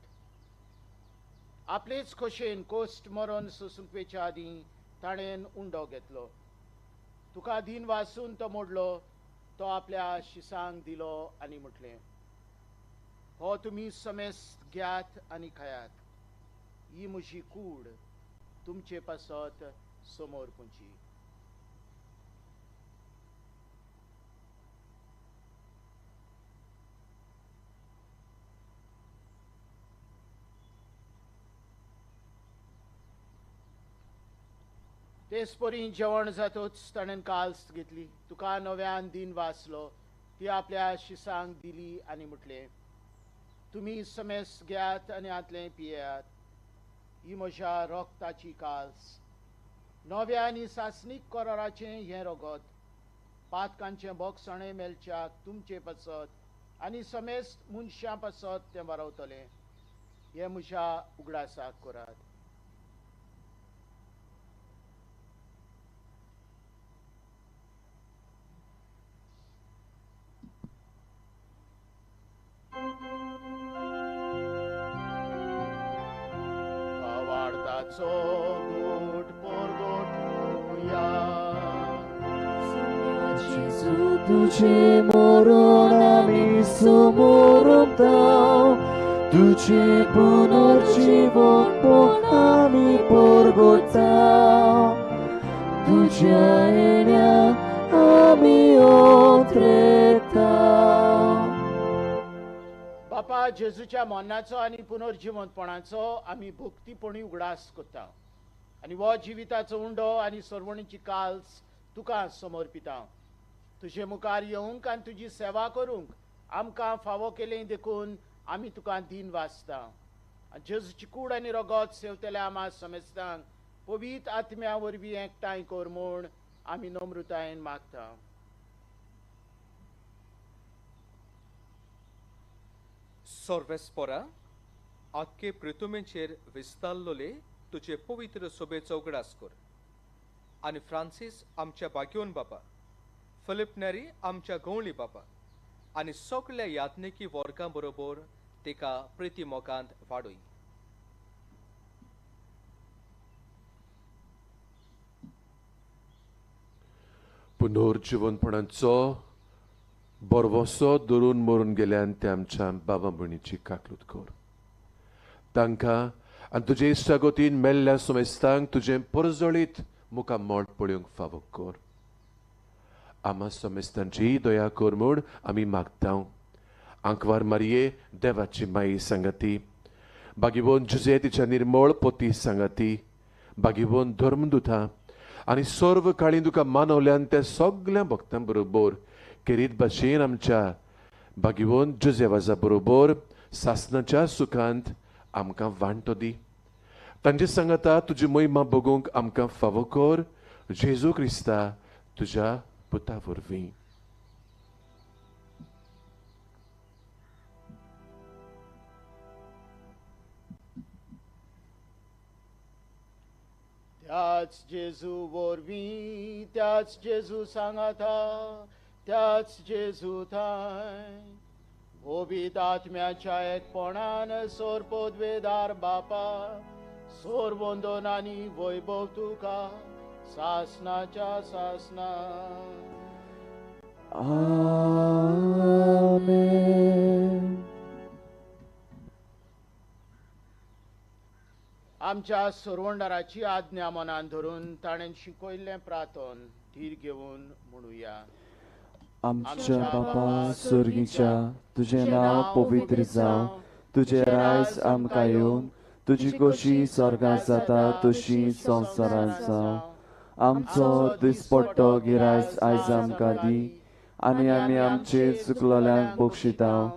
S4: आपलेच खोशेन कोश्ट मरण सोसूंक आदीं ताणें उंडो घेतलो. तुका दीन वासून तो मोडलो, तो आपल्या शिसांक दिलो आनी म्हटलें, हो तुमी समेस्त घेयात आनी खायात, ही म्हजी कूड तुमचे पासत समोर पुंची. तेच परी जेवण जातूच ताणें काल्स घेतली, तुका नव्यान दिन वाचलो, ती आपल्या शिसांक दिली आनी म्हटलें, तुमी समेस घेयात आनी हांतलें पियेयात, ही म्हज्या रोगताची काल्स, नव्या आनी सासणीक कराराचें हें रगत, पातकांचें बोगसणें मेळच्याक तुमचे पासत आनी समेस्त मनशां पासत तें बरवतलें. हें म्हज्या उगडासाक करात. भावार्थाचो गोट पोरगोटुया.
S3: जेजू तुझे मरण आमी समोरता, तुझे पुनर्जीवन आमी परगोता, तुझ्या येण्या आमी ओत्रेता.
S4: बापा, जेजूच्या मरणाचो आनी पुनर्जिवंतपणाचो आमी भक्तीपणी उगडास करता आनी हो जिविताचो उंडो आनी सर्वणीची काल्स तुका समर्पिता. तुजे मुखार येवंक आनी तुजी सेवा करूंक आमकां फावो केलें देखून आमी तुका दिन वाचता. आनी जेजूची कूड आनी रगत सेवतल्या आमा समेस्तांक पवित्र आत्म्या वरवीं एकठांय कर म्हूण आमी नम्रतायेन मागता.
S7: सर्वेस्पोरा, आख्खे पृथुमेचेर विस्तारलोले तुजे पवित्र सोबेचो उगडास कर आनी फ्रांसीस आमच्या बाग्योन बापा, फिलिप नेरी आमच्या गवळी बापा आनी सगळ्या याज्ञिकी वर्गां बरोबर तिका प्रिती मोगांत वाडय.
S1: पुनर्जिवनपणाचो बरवसो धरून मरून गेल्यान ते आमच्या बाबा भयणीची काकलूत कर. तांकां आनी तुजे इश्टागतीन मेल्ल्या समेस्तांक तुजें परजळीत मुखार मोड पळोवंक फावो कर. आमा समेस्तांची दया कर म्हूण आमी मागता. आंकवार मारये देवाची माई सांगाती, बागीवन जुजे तिच्या निर्मळ पोती सांगाती, बागीवन धर्मदुता आनी सर्व काळी तुका मानवल्यान त्या सगळ्या भक्तां बरोबर केरीत भाशेन आमच्या बागीवन जुजे वाजा बरोबर सासनाच्या सुखांत आमकां वांटो दी. तांचे सांगाता तुजी महिमा बगूंक आमकां फावो कर, जेजू क्रिस्ता तुज्या पुता वरवीं.
S4: त्याच जेजू वरवीं, त्याच जेजू सांगाता, त्याच जेजू थांय पवित्र आत्म्याच्या एकपणान सोर पदवेदार बापा, सोर वंदन आनी वैभव तुका सासनाच्या सासना.
S3: आमेन.
S4: आमच्या सरवंडाराची आज्ञा मनान धरून ताणें शिकयल्लें प्रार्थन धीर घेवन म्हणुया.
S3: आमच्या बापा स्वर्गीच्या, तुजें नांव पवित्र जावं, तुजें रायज आमकां येवन, तुजी खोशी स्वर्गांत जाता तशी संवसारांत जावं. आमचो दिसपट्टो गिरायज आयज आमकां दी आनी आमी आमचे चुकलोल्यांक बक्षिता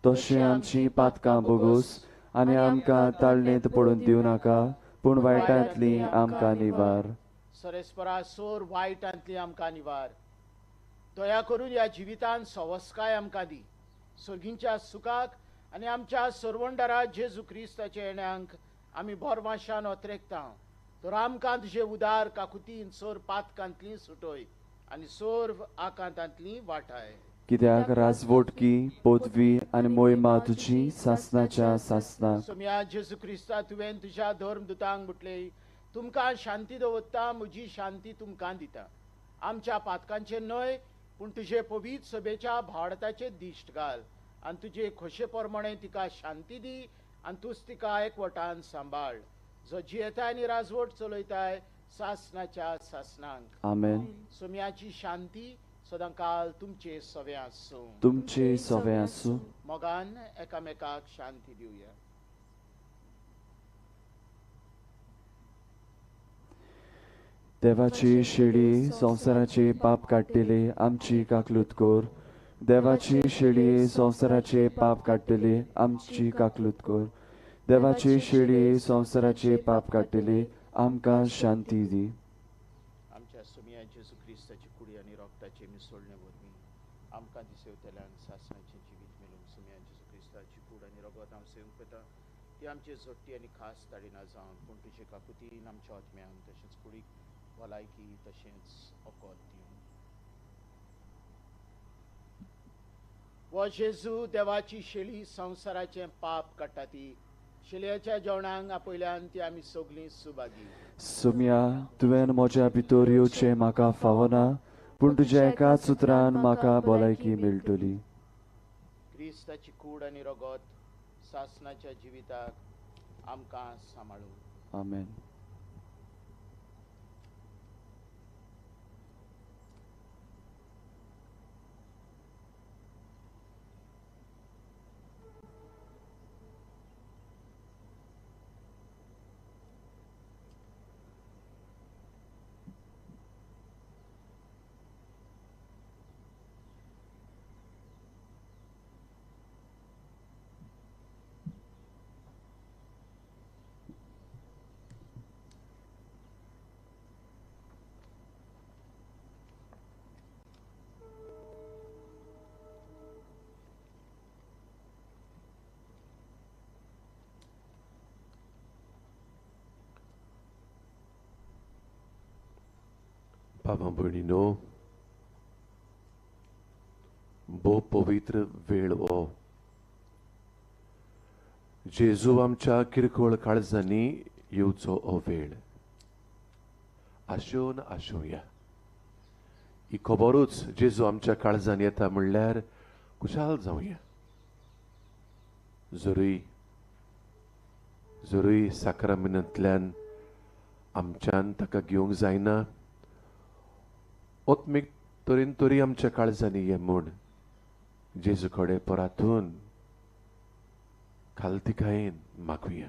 S3: तशें आमची पातकां बोगोस आनी आमकां ताळणेंत पडून दिवं नाका, पूण वायटांतली आमकां निवार.
S4: सरेस्परा, सोर वायटांतली आमकां निवार. दया करून ह्या जिवितान सवस्काय आमकां दी, सर्गींच्या सुखाक आनी आमच्या सरवंडारा जेजू क्रिस्ताच्या येण्यांक आमी भरमाशान अत्रेकता. तर आमकां तुजे उदार काकुतीन सोर पातकांतली सुटय आनी सोर आकांतांतली वाटाय.
S3: कित्याक राजवटकी पदवी आनी मोहिमा तुजी सासनाच्या सासनाक.
S4: सोम्या जेजू क्रिस्ता, तुवें तुज्या धर्मदुतांक म्हटलें, तुमकां शांती दवरता, म्हजी शांती तुमकां दिता. आमच्या पातकांचें न्हय पूण तुजे पवित्र सभेच्या भावार्थाचें दिश्ट घाल आनी तुजे खोशे प्रमाणे तिका शांती दी आनी तूंच तिका एकवटान सांबाळ, जो जियेताय आनी राजवट चलयताय सासनाच्या सासनाक.
S3: आमेन.
S4: सोम्याची शांती सदांकाल तुमचे सवे आसूं.
S3: तुमचे सवे आसूं.
S4: मोगान एकामेकाक शांती दिवया.
S3: देवाची शेळी संवसाराचे पाप काडटली आमची काकलूत कर. देवाची शेळी संवसाराचे पाप काडटली आमची काकलूत कर. देवाची शेळी संवसाराचे पाप काडटली आमकां शांती दी.
S4: आमच्या सुमिया जेजू क्रिस्ताची कुडी आनी रोगताचे मिसोळणे वरवीं आमकां दिसेवतल्यान सासणाचें जिवीत मेळूंक सुमिया जेजू क्रिस्ताची कूड आनी रोगत हांव सेवंक पळयता ती आमचे जोडटी आनी खास ताडिना जावन पूण तुजे काकुतीन आमच्या आत्म्यांक तशेंच कुडीक भलायकी तशेंच ओकोत दिवं. वो जेजू देवाची शेळी संवसाराचें पाप काडटा ती शेळयेच्या जेवणाक आपयल्यान ती आमी सगळीं सुभागी.
S3: सुमिया, तुवें म्हज्या भितर येवचें म्हाका फावना, पूण तुज्या एकाच उतरान म्हाका भलायकी मेळटली.
S4: क्रिस्ताची कूड आनी रगत सासणाच्या जिविताक आमकां सांबाळूं.
S3: आमेन.
S1: बाबा भयणीनो, भोव पवित्र वेळ हो. जेजू आमच्या किरकोळ काळजांनी येवचो हो वेळ. आशेवन आशोवया. ही खबरूच जेजू आमच्या काळजान येता म्हणल्यार खुशाल जावया. जरूय जरूय साक्रामेंतांतल्यान आमच्यान ताका घेवंक जायना, ओत्मीक तरेन तरी आमच्या काळजांनी ये म्हूण जेजू कडेन परातून खालतिकायेन मागुया.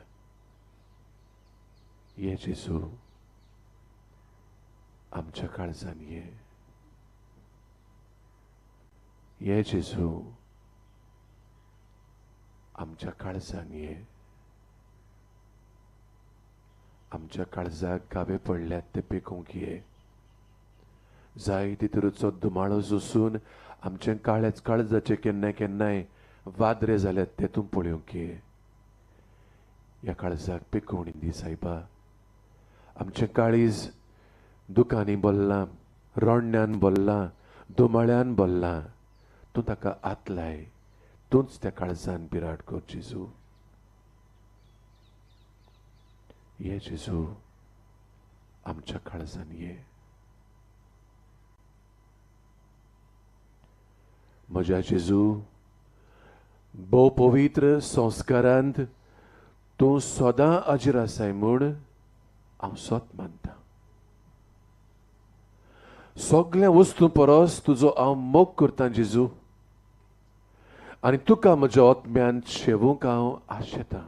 S1: ये जेजू आमच्या काळजान ये. ये जेजू आमच्या काळजान ये. आमच्या काळजाक घावे पडल्यात ते पेकोवंक ये. जाय तितूचो दुमाळो सोसून आमचें काळेच काळजाचे केन्ना केन्नाय वादरे जाल्यात ते तूं पळोवंक ये. ह्या काळजाक पेकोवणी दी सायबा. आमचें काळीज दुकांनी भरलां, रोडण्यान भरलां, दुमाळ्यान भरलां. तूं ताका हात लाय, तूंच त्या काळजान बिराड कर जेजू. ये जेजू आमच्या काळजान ये. म्हज्या जेजू, भोव पवित्र संस्कारांत तूं सदां हाजीर आसाय म्हूण हांव सत मानता. सगळ्या वस्तू परस तुजो हांव मोग करतां जेजू, आनी तुका म्हज्या आत्म्यान शेवूंक हांव आशेतां.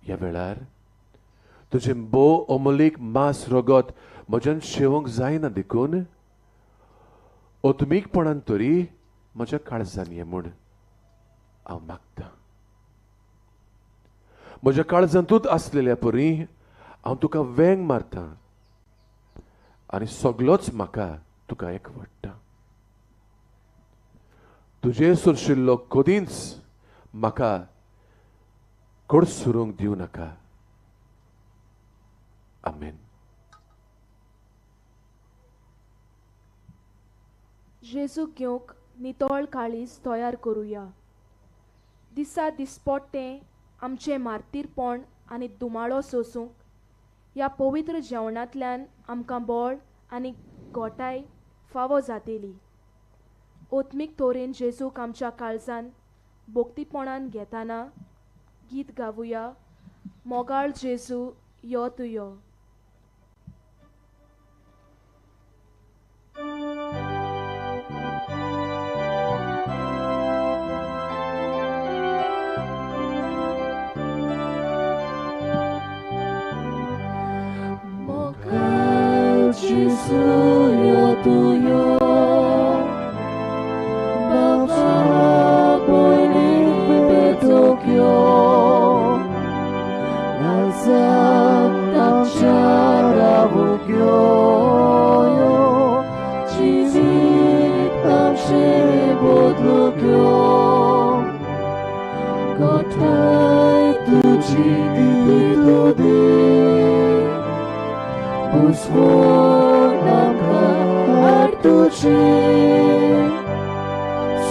S1: ह्या वेळार तुजें भोव अमोलीक मांस रगत म्हज्यान शेवूंक जायना देखून आत्मीकपणान तरी म्हज्या काळजान ये म्हूण हांव मागतां. म्हज्या काळजांतूच आसलेल्या परी हांव तुका वेंग मारतां आनी सगलोच म्हाका तुका एकवट्टा. तुजे सुरशिल्लो कदींच म्हाका कडसरूंक दिवं नाका. आमेन.
S2: जेजूक घेवंक नितळ काळीज तयार करुया. दिसा दिसपट्टें आमचें मार्तीरपण आनी दुमाळो सोसूंक ह्या पवित्र जेवणांतल्यान आमकां बळ आनी गोटाय फावो जातली. ओत्मीक तरेन जेजूक आमच्या काळजान भक्तीपणान घेताना गीत गावुया, मोगाळ जेजू यो तूं यो.
S3: घटाय तुजी दितुदी बुसवण आमकां हाड तुजी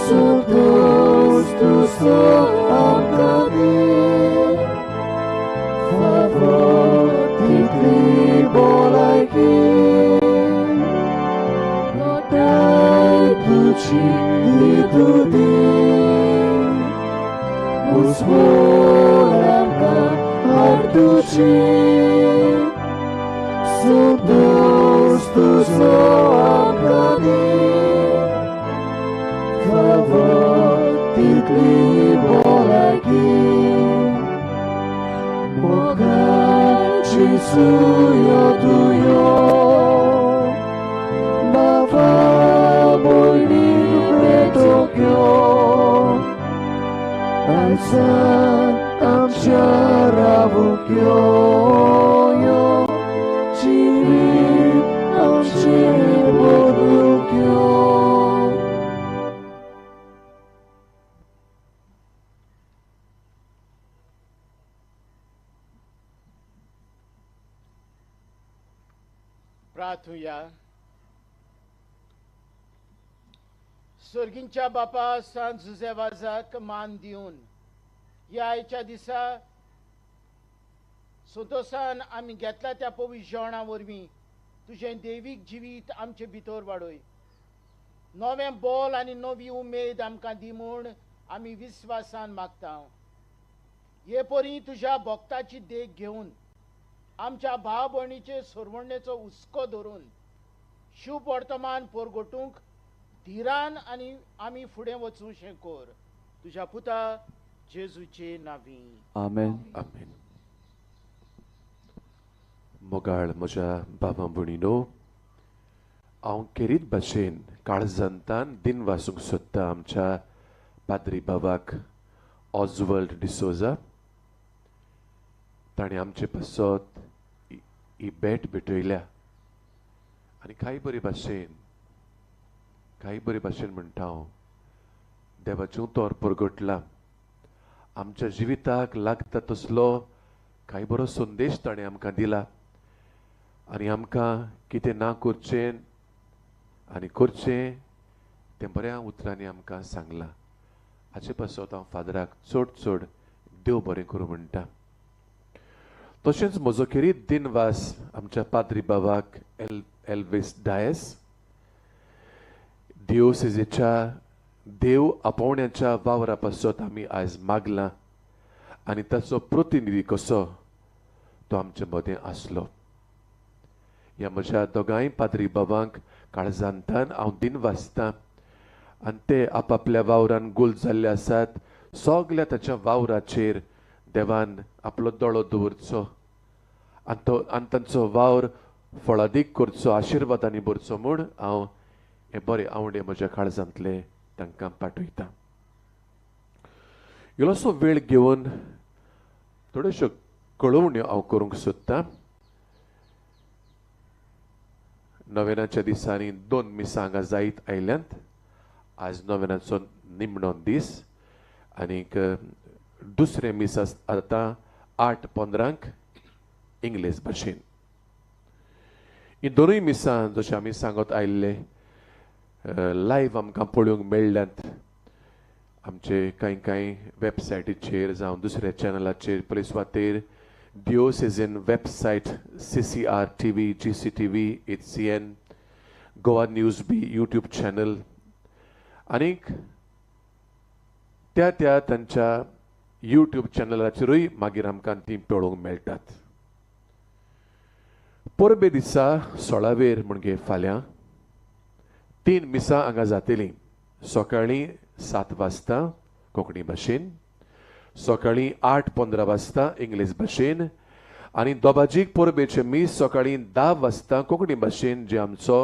S3: संतोष तुजो आमकां दी फावो तितली भलायकी घटाय तुजी दितुदी बुसवण आमकां हाड तुजी संतोष तुजो आमकां दी फावो तितली भलायकी मोगान जेजू यो तूं यो बाबा भयणी भेटोवंक यो आयसान आमच्या रावूंक यो यो जिवीत आमचें बदलूंक यो.
S4: प्रार्थुया. सर्गींच्या बापा सांत जुझे वाजाक मान दिवन ह्या आयच्या दिसा संतोसान आमी घेतला त्या पवित्र जेवणा वरवीं तुजें देवीक जिवीत आमचे भितर वाडय. नवें बोल आनी नवी उमेद आमकां दी म्हूण आमी विस्वासान मागता. हे परी तुज्या भक्ताची देख घेवन आमच्या भाव भयणीचे सरवणेचो हुस्को धरून शुभ वर्तमान परगटूंक धिरान आनी आमी फुडें वचूं शें कर. तुज्या पुता जेजूचे नांवी
S3: आमेन.
S1: आमेन. मोगाळ म्हज्या बाबा भयणीनो, हांव खेरीत भाशेन काळजांतान दिन वासूंक सोदता आमच्या पाद्री बाबाक ऑजवर्ल्ड डिसोजा. ताणें आमचे पासत ही भेट भेटयल्या आनी कांय बरे भाशेन म्हणटा हांव, देवाचें उतर परगटलां, आमच्या जिविताक लागता तसलो कांय बरो संदेश ताणें आमकां दिला आनी आमकां कितें ना करचें आनी करचें तें बऱ्या उतरांनी आमकां सांगलां. हाचे पासत हांव फादराक चड चड देव बरें करूं म्हणटा. तशेंच म्हजो खेरीत दिनवास आमच्या पाद्री बाबाक एल्विस डायस, दिओसेजेच्या देव आपोवण्याच्या वावरा पासत आमी आयज मागलां आनी ताचो प्रतिनिधी कसो तो आमचे मदें आसलो. ह्या म्हज्या दोगांय पाद्री बाबांक काळजांतान हांव दिनवासतां आनी ते आपापल्या वावरान गोल जाल्ले आसात. सगल्या ताच्या वावराचेर देवान आपलो दोळो दवरचो आनी तो आनी तांचो वावर फळादीक करचो, आशिर्वादांनी भरचो म्हूण हांव हे बरे आवडे म्हज्या काळजांतले तांकां पाठयतां. इल्लोसो वेळ घेवन थोड्योश्यो कळोवण्यो हांव करूंक सोदतां. नोवेनाच्या दिसांनी 2 मिसां हांगा जायत आयल्यांत. आज नोवेनाचो निमणो दीस आनीक दुसरें मीस आतां 8:15 इंग्लीश भाशेन. ही दोनूय मिसां जशें आमी सांगत आयिल्ले लायव्ह आमकां पळोवंक मेळ्ळ्यांत. आमचे कांय कांय वेबसायटीचेर जावं दुसऱ्या चॅनलाचेर पयले सुवातेर diocesan website CCR TV, GCTV, HCN, Goa news B YouTube channel आनीक त्या त्या तांच्या यूट्यूब चॅनलाचेरूय मागीर आमकां ती पळोवंक मेळटात. परबे दिसा 16वेर म्हणजे फाल्यां 3 मिसां हांगा जातलीं. सकाळीं 7 वाजता कोंकणी भाशेन, सकाळीं 8:15 वाजता इंग्लीश भाशेन आनी दोबाजीक परबेचें मीस सकाळीं 10 वाजता कोंकणी भाशेन, जे आमचो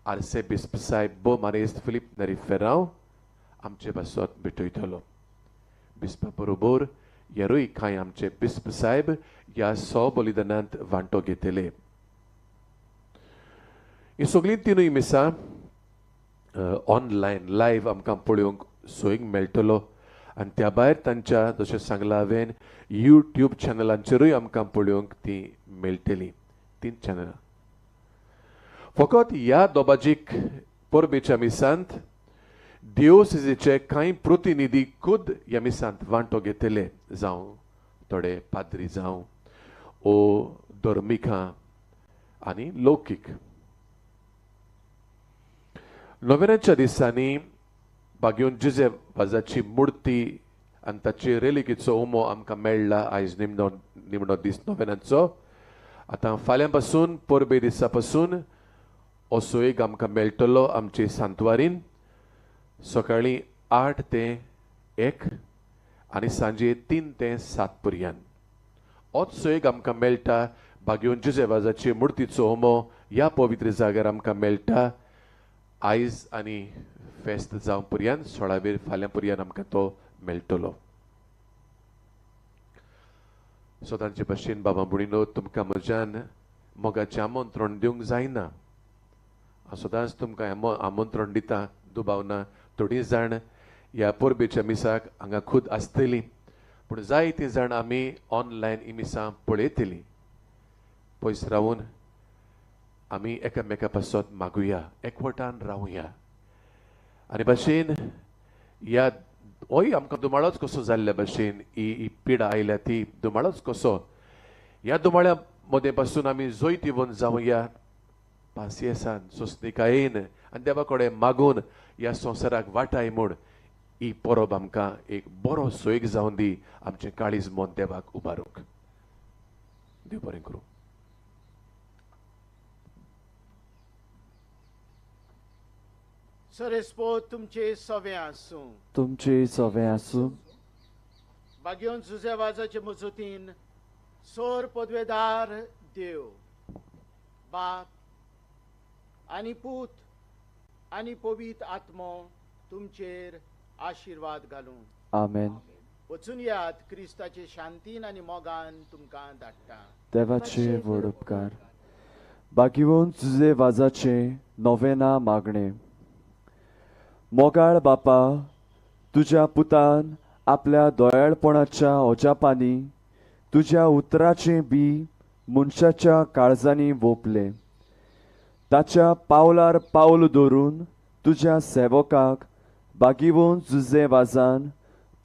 S1: आर्सेबिस्प साहेब बो मानेस्त फिलीप नरी फेरांव आमचे पासत भेटयतलो. बिस्पा बरोबर हेरूय कांय आमचे बिस्प साहेब ह्या 100 बलिदानांत वांटो घेतले. ही सगळीं 3 मिसां ऑनलायन लायव्ह आमकां पळोवंक सोयीक मेळटलो आनी त्या भायर तांच्या जशें सांगलां हांवें यूट्यूब चॅनलांचेरूय आमकां पळोवंक ती मेळटली 3 चॅनलां. फकत ह्या दोबाजीक परबेच्या मिसांत दिओसिजीचे कांय प्रतिनिधी खुद ह्या मिसांत वांटो घेतले, जावं थोडे पाद्री जावं ओ धर्मिकां आनी लौकीक. नोव्हेंब्राच्या दिसांनी बागेवन जुजे वाजाची मुर्ती आनी ताची रेलिकीचो उमो आमकां मेळ्ळा. आयज निमणो निमणो दीस नोव्हेंब्राचो. आतां फाल्यां पासून परबे दिसा पासून असो एक आमकां मेळटलो आमचे सांतवारीन सकाळीं 8 ते 1 आनी सांजे 3 ते 7 पर्यंत. होच एक आमकां मेळटा बागेवन जुजे वाजाची मुर्तीचो होमो ह्या पवित्र जाग्यार आमकां मेळटा. आयज आनी फेस्त जावं पर्यंत 16वेर फाल्यां पर्यंत आमकां तो मेळटलो. सदांचे भशेन बाबा भयणीनो तुमकां म्हज्यान मोगाचें आमंत्रण दिवंक जायना. हांव सदांच तुमकां आमंत्रण दिता, दुबाव ना थोडीं जाण ह्या परबेच्या मिसाक हांगा खूद आसतलीं, पूण जायतीं जाण आमी ऑनलायन ही मिसां पळयतलीं. पयस रावून आमी एकामेका पासत मागुया, एकवटान रावया. आनी भाशेन ह्या होय आमकां दुमाळोच कसो जाल्ल्या भाशेन ही पिडा आयल्या ती दुमाळोच कसो, ह्या दुमाळ्या मदें पासून आमी जैतिवंत जावया पासियेसान सोंसणिकायेन आनी देवा कडेन मागून ह्या संवसाराक वाटाय म्हूण ही परब आमकां एक बरो सोयीक जावन दी आमचें काळीज मन देवाक उबारूंक. देव बरें करूं.
S4: सरेस्पोत तुमचे सवे आसूं.
S3: तुमचे सवे आसूं.
S4: बागेवन जुजे वाजाचे मजतीन सोर पदवेदार देव बाप आनी पूत आनी पवित्र आत्मो तुमचेर आशिर्वाद घालूं.
S3: आमेन.
S4: वचून यात क्रिस्ताचे शांतीन आनी मोगान तुमकां धाडटा.
S3: देवाचे व्हड उपकार. बागेवन जुजे वाजाचे नोवेना मागणे. मोगाळ बापा, तुज्या पुतान आपल्या दयाळपणाच्या अजापांनी तुज्या उतराचें बी मनशाच्या काळजांनी वोपलें. ताच्या पावलार पावल दवरून तुज्या सेवकाक बागेवन जुजे वाजान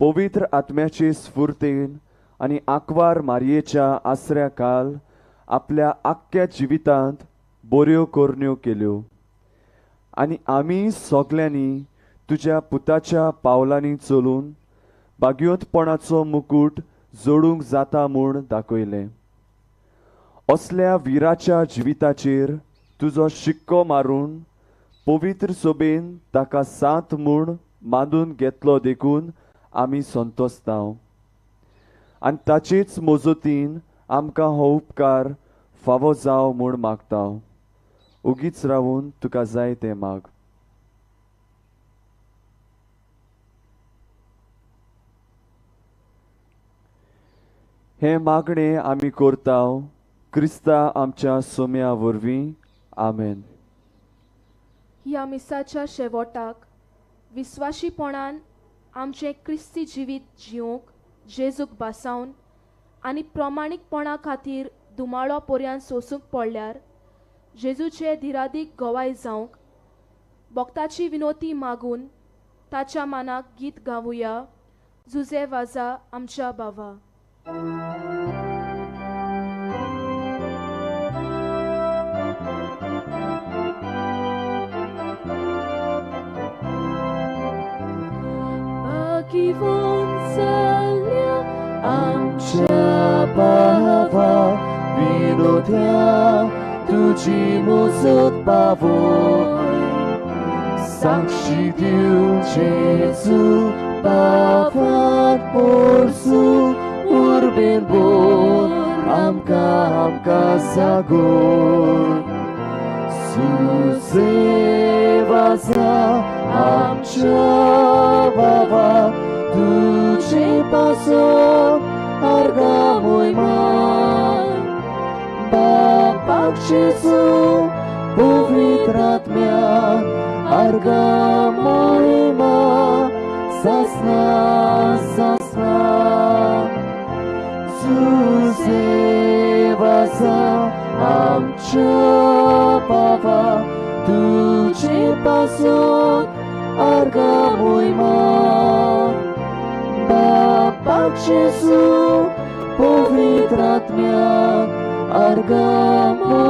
S3: पवित्र आत्म्याचे स्फुर्तेन आनी आंकवार मारयेच्या आसऱ्या काल आपल्या आख्ख्या जिवितांत बऱ्यो करण्यो केल्यो आनी आमी सगल्यांनी तुज्या पुताच्या पावलांनी चलून बागयोतपणाचो मुकूट जोडूंक जाता म्हूण दाखयलें. असल्या विराच्या जिविताचेर तुजो शिक्को मारून पवित्र सोबेन ताका सात म्हूण मानून घेतलो देखून आमी संतोसता आनी ताचेच मजतीन आमकां हो उपकार फावो जावं म्हूण मागता. उगीच रावून तुका जाय तें माग. हें मागणें आमी करता क्रिस्ता आमच्या सोम्या वरवीं. आमेन.
S2: ह्या मिसाच्या शेवटाक विस्वाशीपणान आमचें क्रिस्ती जिवीत जिवंक जेजूक भासावन आनी प्रमाणीकपणा खातीर दुमाळो पर्यंत सोसूंक पडल्यार जेजूचे धिरादीक गवाय जावंक भक्ताची विनोती मागून ताच्या मानाक गीत गावुया. जुजे वाजा आमच्या बाबा. बागेवन जाल्या
S3: आमच्या बाबा विनोद्या तुजी मुजत पावोय साक्षी दिवन जेजू बाबान पोरसू उर्बेन बोल आमकां आमकां सागोर. सुजे वाजा आमच्या बाबा तुजे पासून अर्गां मोहिमा बापाक जेजू पवित्र आत्म्या अर्गां मोहिमा सासना सासना जुजे वासा आमच्या बाबा तुजे पासून आर्गां मोहिमा बापाक जेजू पवित्र आत्म्या आर्गां.